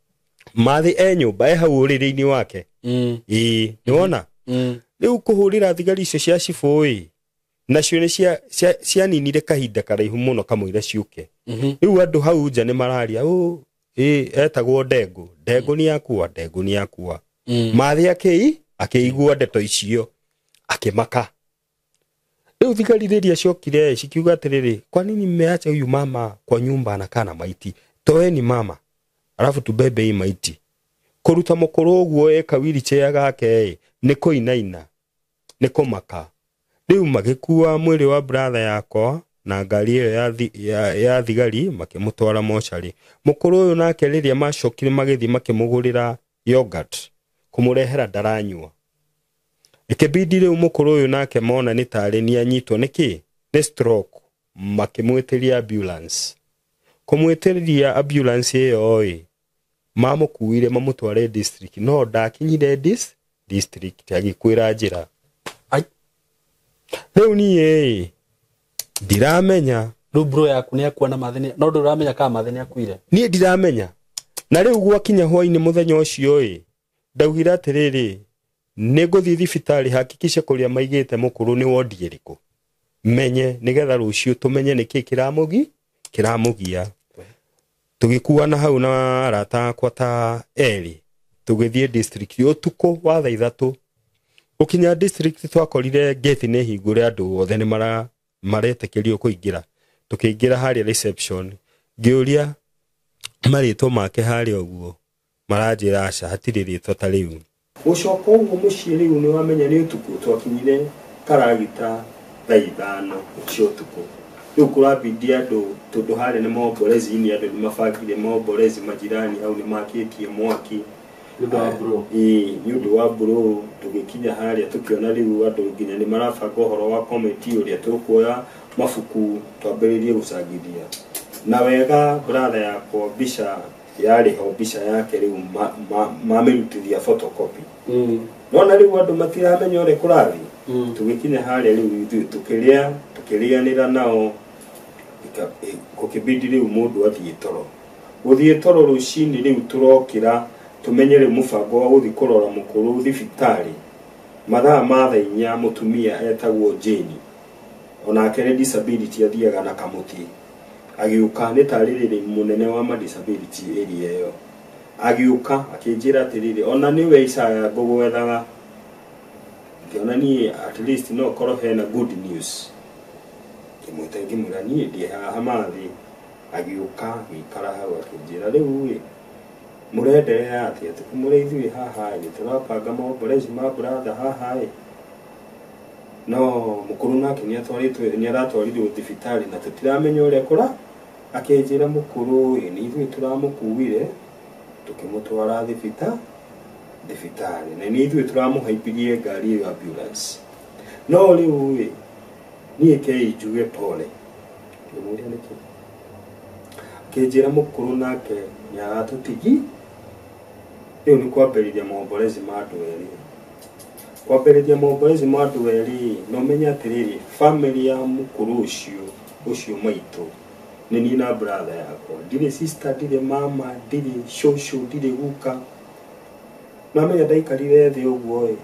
Mathi e nyũmba e hau ũrĩrĩ-inĩ wake. Ĩĩ nĩwona rĩu kũhũrĩra thigari icio cia cibũ ĩ nacio nĩ cianinire kahinda karaihu mũno kamũira ciũke. Rĩu andũ hau nja nĩ mararia ũ ĩ etagwo Ndengũ, Ndengũ nĩ akua, Ndengũ nĩ akua. Mathi akĩigua ndeto icio akĩmaka. Rĩu thigari rĩrĩa ciokire cikiuga atĩrĩrĩ, kwa nini mmeacha huyu mama kwa nyumba anakaa na maiti? Toeni mama alafu tubebe hii maiti. Kũruta mũkũrũ ũguo eka wheelchair gake nĩ kũinaina nĩ kũmaka. Rĩu magĩkua mwĩrĩ wa brother yakwa na ngari ĩyo ya thigari makĩmũtwara mocarĩ. Mũkũrũ ũyũ nake rĩrĩa macokire magĩthiĩ makĩmũgũrĩra yogurt kũmũrehera ndaranyua. Ikĩbidi rĩu mũkũrũ ũyũ nake mona nĩ tarĩ nĩ anyitwo nĩ kĩ nĩ stroke, makĩmwĩtĩria ambulance. Kũmwĩtĩria ambulance ĩyo ĩ mamũkuire mamũtware district, no ndakinyire district agĩkwĩra njĩra. Rĩu niĩ ndiramenya rĩu bro yaku nĩ akua na Mathi, no ndũramenya kana Mathi nĩ akuire. Niĩ ndiramenya. Na rĩu gwakinya hwainĩ mũthenya ũcio ĩ ndaugire atĩrĩrĩ, nĩ ngũthiĩ thibitarĩ hakikishe kũrĩa maigĩte mũkũrũ nĩ wondi ĩrĩkũ menye nĩgetha rũciũ tũmenye nĩkĩ kĩramũgia. Tũgĩkuana hau na arata akwa ta erĩ tũgĩthiĩ district ũtukũ wa thaa 3. Gũkinya district twakorire gate nĩ hingũre, andũ othe nĩ maretĩkĩrio kũingĩra. Tũkĩingĩra harĩa reception ngĩũria marĩtwa make harĩa ũguo, maranjĩra aca hatirĩ rĩtwa ta rĩu. Gũcoka ũguo mũciĩ rĩu nĩ wamenya nĩ ũtukũ, twakinyire karagita thaa 5 cia ũtukũ. Rĩu kũrabidi andũ tondũ harĩa nĩ maomborezi-inĩ, andũ nĩ mabangire maomborezi, majirani hau nĩ makĩtie mwaki nĩ ũndũ wa bro. Tũgĩkinya harĩa tũkĩona rĩu andũ nginya nĩ marabanga ũhoro wa committee ũrĩa tũkuoya mabuku twambĩrĩrie gũcangithia. Na wega brother yakwa mbica yarĩ ho, mbica yake rĩu mamĩrutithia photocopy. Nona rĩu andũ matiramenya ũrĩa kũrathiĩ. Tũgĩkinya harĩa rĩu ithuĩ tũkĩrĩanĩra nao, gũkĩbidi rĩu mũndũ athiĩ toro. Gũthiĩ toro rũcinĩ rĩu tũrokĩra tũmenye rĩu mũbango wa gũthiĩ kũrora mũkũrũ thibitarĩ mathaa ma thaa 4. Mũtumia etagwo Jane, onake nĩ disability athiaga na kamũtĩ, agĩũka nĩ tarĩrĩrĩ mũnene wa ma disability area ĩyo. Agĩũka akĩnjĩra atĩrĩrĩ, ona nĩwe Isaya ngũgwethaga. Ngĩona niĩ at least no korwo hena good news. Ngĩmwĩta ngĩmwĩra niĩ ndĩ haha Mathi. Agĩũka agĩikara hau akĩnjĩra rĩu ĩ mũrenderea atĩa, tũkĩmũra ithuĩ haha ĩ tũrabanga maomborezi ma brother haha ĩ, no mũkũrũ nake nĩ aratwarirwo thibitarĩ na tũtiramenya ũrĩa kũra. Akĩnjĩra mũkũrũ ĩ nĩ ithuĩ tũramũkuire tũkĩmũtwara thibitarĩ na nĩ ithuĩ tũramũhaimbirie ngari ĩyo ambulance. No rĩu ĩ niĩ kei njuge pole. Ngĩmũria nĩkĩ. Akĩnjĩra mũkũrũ nake nĩ aratũtigi. Rĩu nĩ kwambĩrĩria maomborezi ma andũ erĩ. Kwambĩrĩria maomborezi ma andũ erĩ, no menye atĩrĩrĩ, family ya mũkũrũ ũcio maitũ nĩ niĩ na brother yakwa, ndirĩ sister, ndirĩ mama, ndirĩ shosho, ndirĩ guka. Namenya ndaikarire thĩ ũguo ĩ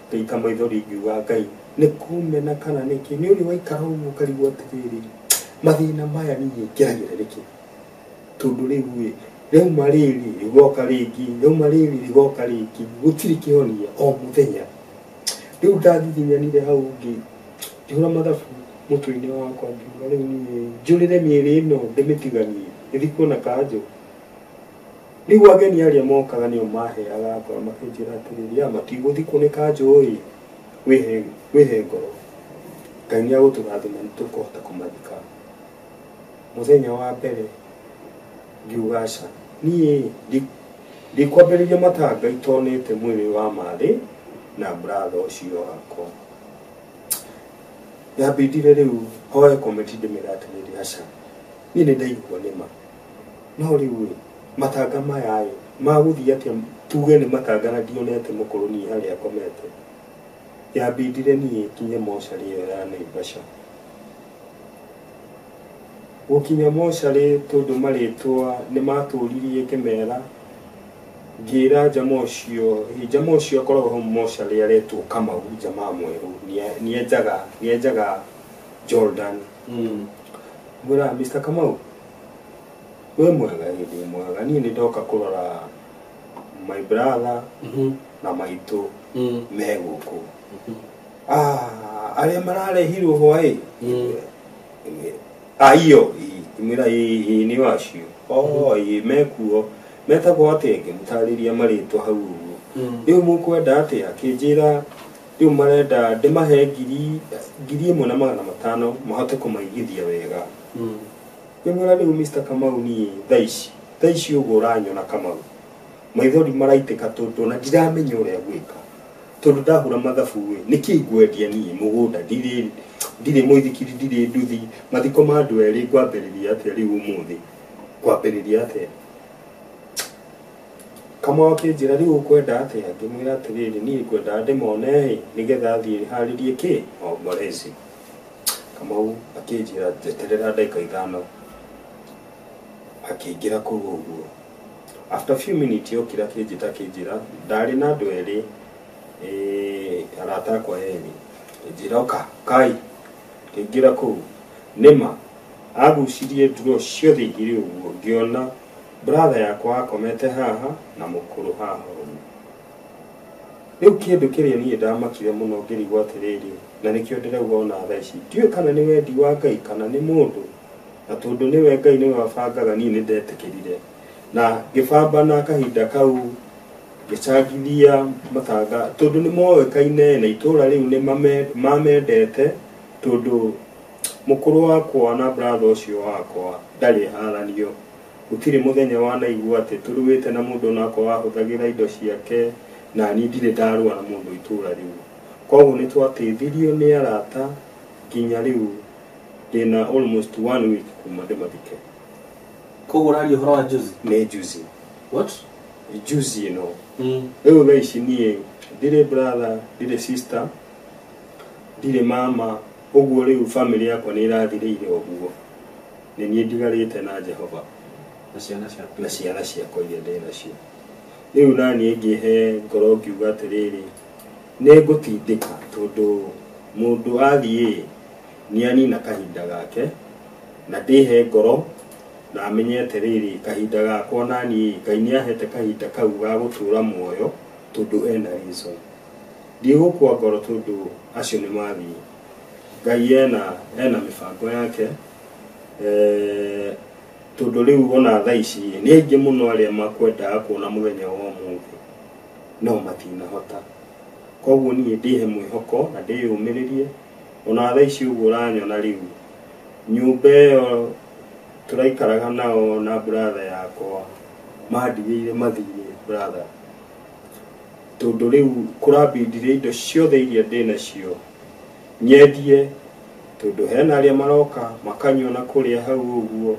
ngaita maithori ngiuga Ngai nĩ kũmena kana nĩkĩ, nĩ ũrĩ waikara ũguo ũkarigwo atĩrĩrĩ, mathĩna maya niĩ ngeragĩra nĩkĩ, tondũ rĩu ĩ rĩauma rĩrĩ rĩgoka rĩngĩ, rĩauma rĩrĩ rĩgoka rĩngĩ, gũtirĩ kĩhonia o mũthenya. Rĩu ndathirinyanire hau ngĩhũra mathabu mũtwe-inĩ wakwa ngiuga rĩu niĩ njũrĩre mĩĩrĩ ĩno ndĩmĩtiganie ĩthikwo na kanjũ. Rĩu ageni arĩa mokaga nĩo maheaga ngoro makĩnjĩra atĩrĩrĩ, ya matigũthikwo nĩ kanjũ ĩ, wĩhe ngoro, Ngai nĩ agũtũrathima nĩ tũkũhota kũmathika. Mũthenya wa mbere ngiuga aca, niĩ ndikwambĩrĩria matanga itonete mwĩrĩ wa Mathi na brother ũcio wakwa. Yambindire rĩu hoe committee ndĩmĩre atĩrĩrĩ, aca niĩ nĩ ndaigua nĩma, no rĩu ĩ matanga maya ĩ magũthiĩ atĩa, tuge nĩ matanga na ndionete mũkũrũ niĩ harĩa akomete. Yambindire niĩ nginye mocarĩ ĩyo ya Naivasha. Gũkinya mocarĩ tondũ marĩtwa nĩ matũririe ngĩmera Ngĩra njama ũcio akoragwo hau mocarĩ aretwo Kamau, jamaa mwerũ, nĩenjaga Jordan. Ngwĩra Mr. Kamau, wĩ mwega? Ĩ, ndĩ mwega. Niĩ nĩ ndoka kũrora my brother na maitũ me gũkũ. Ah, arĩa mararehirwo hwaĩ? Aiyo, ngĩmwĩra ĩ nĩ wacio. Oh, ĩ mekuo. Metagwo atĩa? Ngĩmũtarĩria marĩtwa hau ũguo. Rĩu mũkwenda atĩa? Akĩnjĩra rĩu marenda ndĩmahe 1500 mahote kũmaigithia wega. Ngĩmwĩra rĩu Mr. Kamau, niĩ thaa ici ũguo ũranyona Kamau, maithori maraitĩka tondũ ona ndiramenya ũrĩa gwĩka, tondũ ndahũra mathabu ĩ nĩkĩ ngwendia niĩ mũgũnda, ndirĩ mũithikiri, ndirĩ nduthi, mathiko ma andũ erĩ ngwambĩrĩria atĩa rĩu ũmũthĩ, ngwambĩrĩria atĩa? Kamau akĩnjĩra rĩu ũkwenda atĩa? Ngĩmwĩra atĩrĩrĩ, niĩ ngwendaga ndĩmone ĩ nĩgetha thiĩ harĩrie kĩ maombolezi. Kamau akĩnjĩra njeterera ndagĩka 5. Akĩingĩra kũu ũguo, after few minutes okire akĩnjĩta, akĩnjĩra ndarĩ na andũ erĩ, arata akwa erĩ, njĩra oka kai. Ngĩingĩra kũu, nĩma agucirie nduro ciothe igĩrĩ ũguo, ngĩona brother yakwa akomete haha na mũkũrũ haha ũguo. Rĩu kĩndũ kĩrĩa niĩ ndamakire mũno ngĩrigwo atĩrĩrĩ, na nĩkĩo ndĩrauga ona thaa ici ndiũĩ kana nĩ wendi wa Ngai kana nĩ mũndũ, na tondũ nĩwe Ngai nĩwe wabangaga, niĩ nĩ ndetĩkĩrire na ngĩbambana kahinda kau, ngĩcangithia matanga tondũ nĩ moĩkaine na itũra rĩu nĩ mamendete, tondũ mũkũrũ wakwa na brother ũcio wakwa ndarĩ haranio, gũtirĩ mũthenya wanaigua atĩ tũrũĩte na mũndũ onakwa wahũthagĩra indo ciake, na niĩ ndirĩ ndarũa na mũndũ itũra rĩu. Koguo nĩ twateithirio nĩ arata nginya rĩu ndĩna almost one week kuma ndĩmathike. Koguo ũraria ũhoro wa juzi? Nĩ juzi. What? Juzi ĩno. Rĩu thaa ici niĩ ndirĩ brother, ndirĩ sister, ndirĩ mama, ũguo rĩu family yakwa nĩ ĩrathirĩire ũguo, nĩ niĩ ndigarĩte na Jehova. Na ciana ciaku. Na ciana ciakwa iria ndĩ nacio rĩu. Na niĩ ngĩhe ngoro ngiuga atĩrĩrĩ, nĩ ngũtindĩka tondũ mũndũ athiĩ nĩ anina kahinda gake, na ndĩhe ngoro na amenye atĩrĩrĩ, kahinda gakwa na niĩ Ngai nĩ ahete kahinda kau ga gũtũra muoyo tondũ ena reason. Ndigũkua ngoro tondũ acio nĩ mathiĩ, Ngai ena mĩbango yake. Tondũ rĩu ona thaa ici nĩ aingĩ mũno arĩa makwendaga kuona mũthenya wa ũmũthĩ no matinahota. Koguo niĩ ndĩhe mwĩhoko na ndĩyũmĩrĩrie. Ona thaa ici ũguo ũranyona rĩu, nyũmba ĩyo tũraikaraga nao na brother yakwa mandigĩire mathirĩ brother, tondũ rĩu kũrambindire indo ciothe iria ndĩ nacio nyendie, tondũ hena arĩa maroka makanyua na kũrĩa hau ũguo,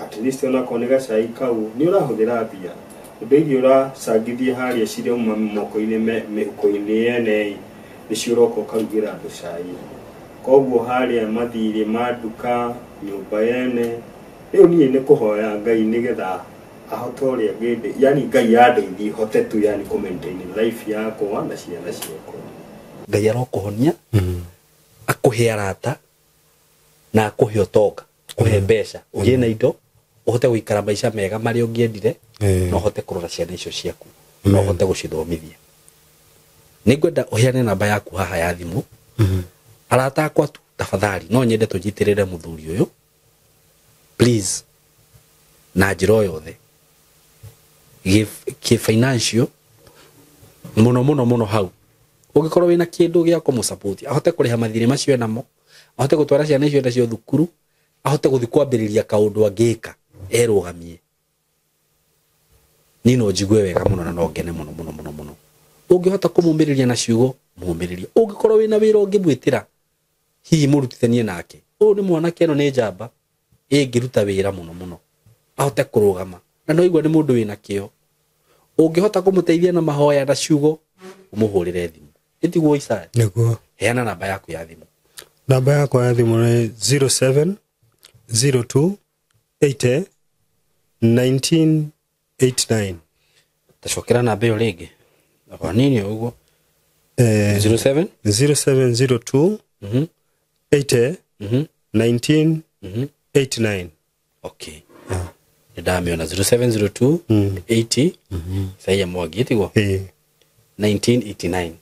at least onakorwo nĩ gacai kau nĩ ũrahũthĩra mbia, indo iria ũracangithia harĩa cirauma moko-inĩ mĩhuko-inĩ yene nĩcio ũroka ũkarugĩra andũ cai. Koguo harĩa mathirĩ ma nduka, nyũmba yene, rĩu niĩ nĩ kũhoya Ngai nĩgetha ahote ũrĩa ngĩndĩ, yani Ngai andeithie hote tu, yani kũ maintain life yakwa na ciana ciakwa. Ngai arokũhonia, akũhe arata na akũhe ũtonga, akũhe mbeca, ũgĩe na indo, ũhote gũikara maica mega marĩa ũngĩendire, na ũhote kũrora ciana icio ciaku na ũhote gũcithomithia. Nĩ ngwenda ũheane namba yaku haha ya thimũ. Arata akwa tu, tafadhali, no nyende tũnyitĩrĩre mũthuri ũyũ please na njĩra o yothe, kĩ financial mũno mũno mũno. Hau ũngĩkorwo wĩna kĩndũ gĩa kũmũsupport ahote kũrĩha mathirĩ macio enamo, ahote gũtwara ciana icio nacio thukuru, ahote gũthiĩ kwambĩrĩria kaũndũ angĩka erũgamie, niĩ no njigue wega mũno na no ngene mũno mũno mũno mũno. Ũngĩhota kũmũmĩrĩria na ciugo, mũmĩrĩrie. Ũngĩkorwo wĩna wĩra ũngĩmwĩtĩra, hihi mũrutithanie nake, ũyũ nĩ mwanake, ĩno nĩ njamba ĩngĩruta wĩra mũno mũno ahote kũrũgama, na no igua nĩ mũndũ wĩna kĩo. Ũngĩhota kũmũteithia na mahoya na ciugo, ũmũhũrĩre thimũ. Ĩtiguo Isaya? Nĩguo. Heana namba yaku ya thimũ. Namba yakwa ya thimũ nĩ 07 02 80 19 89. Tacokera namba ĩyo rĩngĩ kwa nini ũguo. 07 0702 80 19 89. Okay, nĩ ndamĩona 0702 80 Isaia Mwangi tiguo? Ĩĩ. 1989.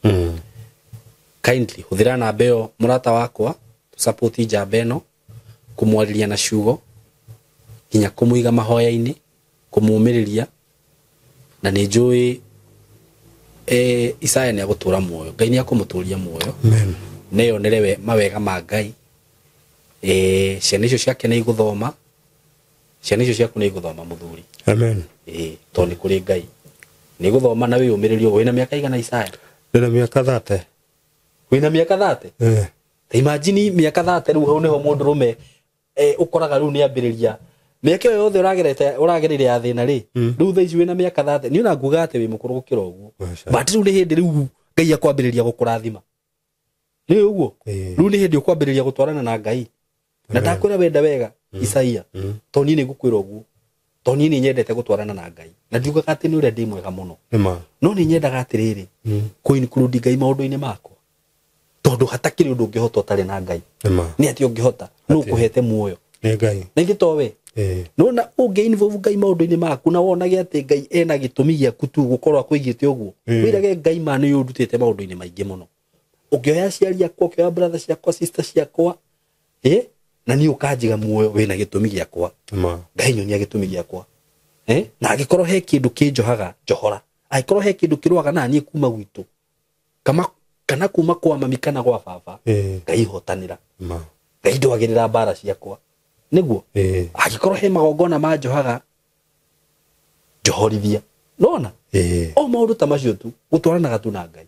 Kindly hũthĩra namba ĩyo, mũrata wakwa, support njamba ĩno, kũmwarĩria na ciugo, nginya kũmũiga mahoya-inĩ, kũmũmĩrĩria, na nĩ njũĩ Isaya nĩ agũtũra muoyo, Ngai nĩ akũmũtũria muoyo. Amen. Neyonere we mawega ma Ngai. Ciana icio ciake nĩ igũthoma, ciana icio ciaku nĩ igũthoma, mũthuri. Amen. Tondũ nĩ kũrĩ Ngai, nĩ igũthoma na wĩyũmĩrĩrio. Wĩna mĩaka igana, Isaya? Ndĩna mĩaka 30. Wĩna mĩaka 30? Eh. Ta imagine mĩaka 30, rĩu hau nĩho mũndũrũme ũkoraga rĩu nĩ ambĩrĩria mĩaka ĩyo yothe ũragerete, ũragereire ya thĩna rĩ. Rĩu thaa ici wĩna mĩaka 30, niĩ ona nguga atĩ wĩ mũkũrũ gũkĩra ũguo. Aca. But rĩu nĩ hĩndĩ rĩu Ngai akwambĩrĩria gũkũrathima, nĩ ũguo? Ĩĩ. Rĩu nĩ hĩndĩ ũkwambĩrĩria gũtwarana na Ngai, na ndakwĩra wenda wega, Isaia, tondũ niĩ nĩ ngũkwĩra ũguo, tondũ niĩ nĩ nyendete gũtwarana na Ngai, na ndiugaga atĩ nĩ ũrĩa ndĩ mwega mũno, Nĩma. no nĩ nyendaga atĩrĩrĩ, kũ include Ngai maũndũ-inĩ makwa, tondũ hatakĩrĩ ũndũ ũngĩhota ũtarĩ na Ngai. Nĩma. Nĩ atĩ ũngĩhota nũ ũkũhete muoyo? Nĩ Ngai. Na ithe towe? Ĩĩ. Nona ũngĩ involve Ngai maũndũ-inĩ maku na wonage atĩ Ngai ena gĩtũmi gĩaku tu gũkorwo akũigĩte ũguo, wĩrage Ngai, ma nĩ ũndutĩte maũndũ-inĩ maingĩ mũno, ũngĩoya aciari akwa, ũkĩoya brother ciakwa, sister ciakwa, na niĩ ũkanjiga muoyo, wĩna gĩtũmi gĩakwa. Nĩma. Ngai, nyonia gĩtũmi gĩakwa, na angĩkorwo he kĩndũ kĩnjohaga, njohora. Angĩkorwo he kĩndũ kĩrũaga na niĩ kuma gwitũ kama kana kuma kwa mami kana gwa baba, Ĩĩ. Ngai hotanĩra. Nĩma. Ngai ndwagĩrĩra mbara ciakwa, nĩguo? Ĩĩ. Angĩkorwo he magongona manjohaga, njohorithia, nona? Ĩĩ. O maũndũ ta macio tu, gũtwaranaga tu na Ngai,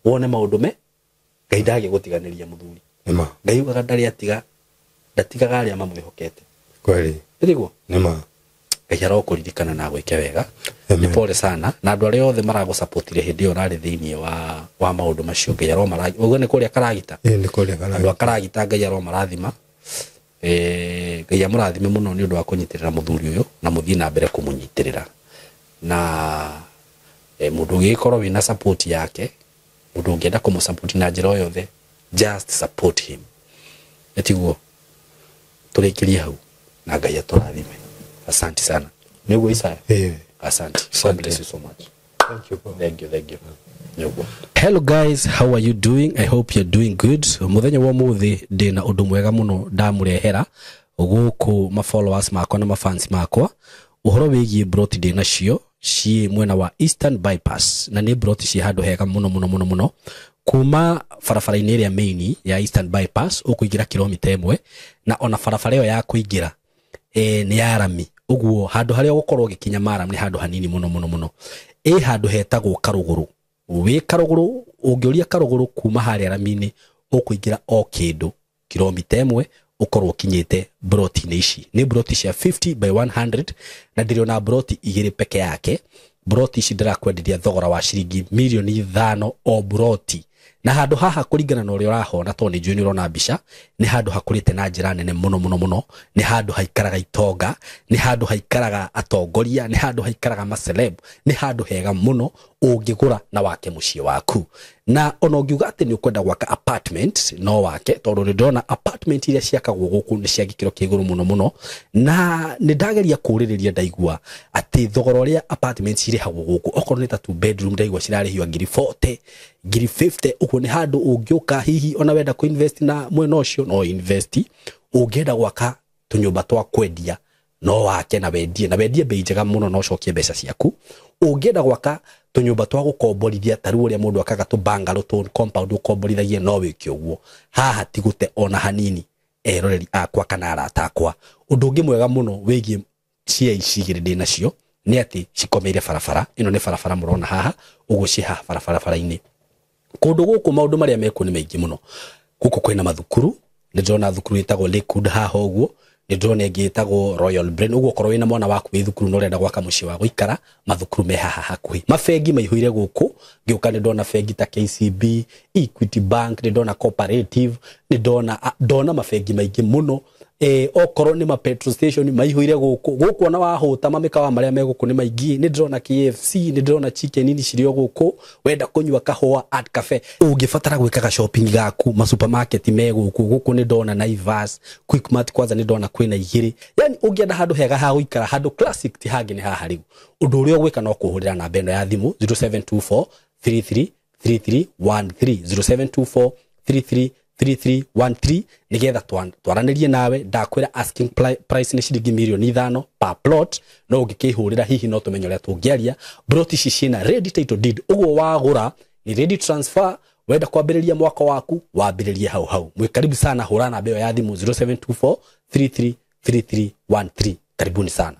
wone maũndũ me Ngai ndagĩgũtiganĩria, mũthuri. Nĩma. Ngai ugaga ndarĩ atiga, ndatigaga arĩa mamwĩhokete. Kweli. Nĩguo? Nĩma. Ngai arokũririkana na agwĩke wega. Amen. Nĩ pole sana na andũ arĩa othe maragũsapotire hĩndĩ ĩyo ũrarĩ thĩinĩ wa maũndũ macio. Ngai aromara ũguo nĩ kũrĩa Karagita? Ĩĩ, nĩ kũrĩa Andũ Karagita. a Karagita, Ngai aromarathima. Ngai amũrathime mũno nĩ ũndũ wa kũnyitĩrĩra mũthuri ũyũ, na mũthiĩ na mbere kũmũnyitĩrĩra, na mũndũ ũngĩgĩkorwo wĩna support yake, mũndũ ũngĩenda kũmũsupport na njĩra o yothe, just support him. Ĩtiguo? Tũrĩkĩrie hau na Ngai atũrathime. Asante sana, nĩguo, Isaya? Ĩĩ. Asante. God Asante. bless you so much. Thank you, bro. Thank you, thank you. Nĩguo. Hello guys, how are you doing? I hope you're doing good. Muthenya wa muthi ndina undu mwega muno ndamurehera guku ma followers makwa na ma fans makwa, uhoro wigie broti ndina cio ciĩ mwena wa Eastern Bypass, na nĩ broti ciĩ handũ hega mũno mũno mũno mũno. Kuma barabara-inĩ ĩrĩa main ya Eastern Bypass ũkũingĩra kilomita 1, na ona barabara ĩyo ya kũingĩra nĩ ya rami, ũguo handũ harĩa ũgũkorwo ũgĩkinya maram nĩ handũ hanini mũno mũno mũno. Ĩ handũ hetagwo Karũgũrũ. Wĩ Karũgũrũ, ũngĩũria Karũgũrũ kuma harĩa rami-inĩ, ũkũingĩra o kĩndũ kilomita 1, ũkorwo ũkinyĩte broti-inĩ ici. Nĩ broti cia 50 by 100, na ndĩrĩ broti igĩrĩ peke yake. Broti ici ndĩrakwenderia thogora wa ciringi mirioni 5 o broti, na handũ haha kũringana na ũrĩa ũrahona, tondũ nĩ njũĩ nĩ ũrona mbica, nĩ handũ hakũrĩte na njĩra nene mũno mũno mũno. Nĩ handũ haikaraga itonga, nĩ handũ haikaraga atongoria, nĩ handũ haikaraga maceleb, nĩ handũ hega mũno ũngĩgũra na wake mũciĩ waku. Na ona ũngiuga atĩ nĩ ũkwenda gwaka apartment, no wake, tondũ nĩ ndĩrona apartment iria ciakagwo gũkũ nĩ cia gĩkĩro kĩa igũrũ mũno mũno, na nĩ ndageria kũũrĩrĩria, ndaigua atĩ thogora ũrĩa apartment cirĩhagwo gũkũ, okorwo nĩ ta two bedroom, ndaigua cirarĩhio ngiri 40, ngiri 50 ũguo. Nĩ handũ ũngĩũka hihi ona wenda kũ-invest na mwena ũcio, no invest. Ũngĩenda gwaka tũnyũmba twa kwendia, no wake na wendie, na wendie bei njega mũno na ũcokie mbeca ciaku. Ũngĩenda gwaka tũnyũmba twa gũkomborithia, ta rĩu ũrĩa mũndũ akaga tũ bungalow, tũ compound ũkomborithagie, no wĩke ũguo. Haha ti gũte ona hanini, eroreri akwa kana arata akwa. Ũndũ ũngĩ mwega mũno wĩgiĩ cia ici igĩrĩ ndĩ nacio nĩ atĩ cikomeire barabara ĩno. Nĩ barabara mũrona haha ũguo, ciĩ haha barabara-inĩ. Kũndũ gũkũ maũndũ marĩa mekuo nĩ maingĩ mũno. Gũkũ kwĩna mathukuru, nĩ ndĩrona thukuru ĩtagwo Lakewood haha ũguo, nĩ ndĩrona ĩngĩ ĩtagwo Royal Brain. Ũguo okorwo wĩna mwana waku wĩ thukuru na ũrenda gwaka mũciĩ wa gũikara, mathukuru me haha hakuhĩ. Mabengi maihũire gũkũ, ngĩũka nĩ ndona bengi ta KCB, Equity Bank, nĩ ndona Cooperative, nĩ ndona ndona mabengi maingĩ mũno. Okorwo nĩ ma petrol station maihũire gũkũ gũkũ, ona wahũta mamĩkawa marĩa me gũkũ nĩ maingĩ. Nĩ ndĩrona KFC, nĩ ndĩrona chicken ini cirĩ o gũkũ. Wenda kũnyua kahũa at cafe, ũngĩbatara gwĩkaga shopping gaku, ma supermarket me gũkũ. Gũkũ nĩ ndona Naivas, Quickmart, kwanza nĩ ndona kwĩna igĩrĩ. Yani ũngĩenda handũ hega ha gũikara, handũ classic, ti hangĩ nĩ haha. Rĩu ũndũ ũrĩa ũgwĩka no kũhũrĩra namba ĩno ya thimũ 0724 33 3313, 0724 33 3313, nigetha twaranĩrie nawe. Ndakwĩra asking price nĩ ciringi mirioni 5 per plot, no ũngĩkĩhũrĩra hihi no tũmenye ũrĩa tũngĩaria. Plot ici ciĩna ready title deed, ũguo wagũra nĩ ready transfer. Wenda kwambĩrĩria mwaka waku, wambĩrĩrie hau hau. Mwĩ karibu sana, hũra namba ĩyo ya thimũ 0724 33 3313. Karibuni sana.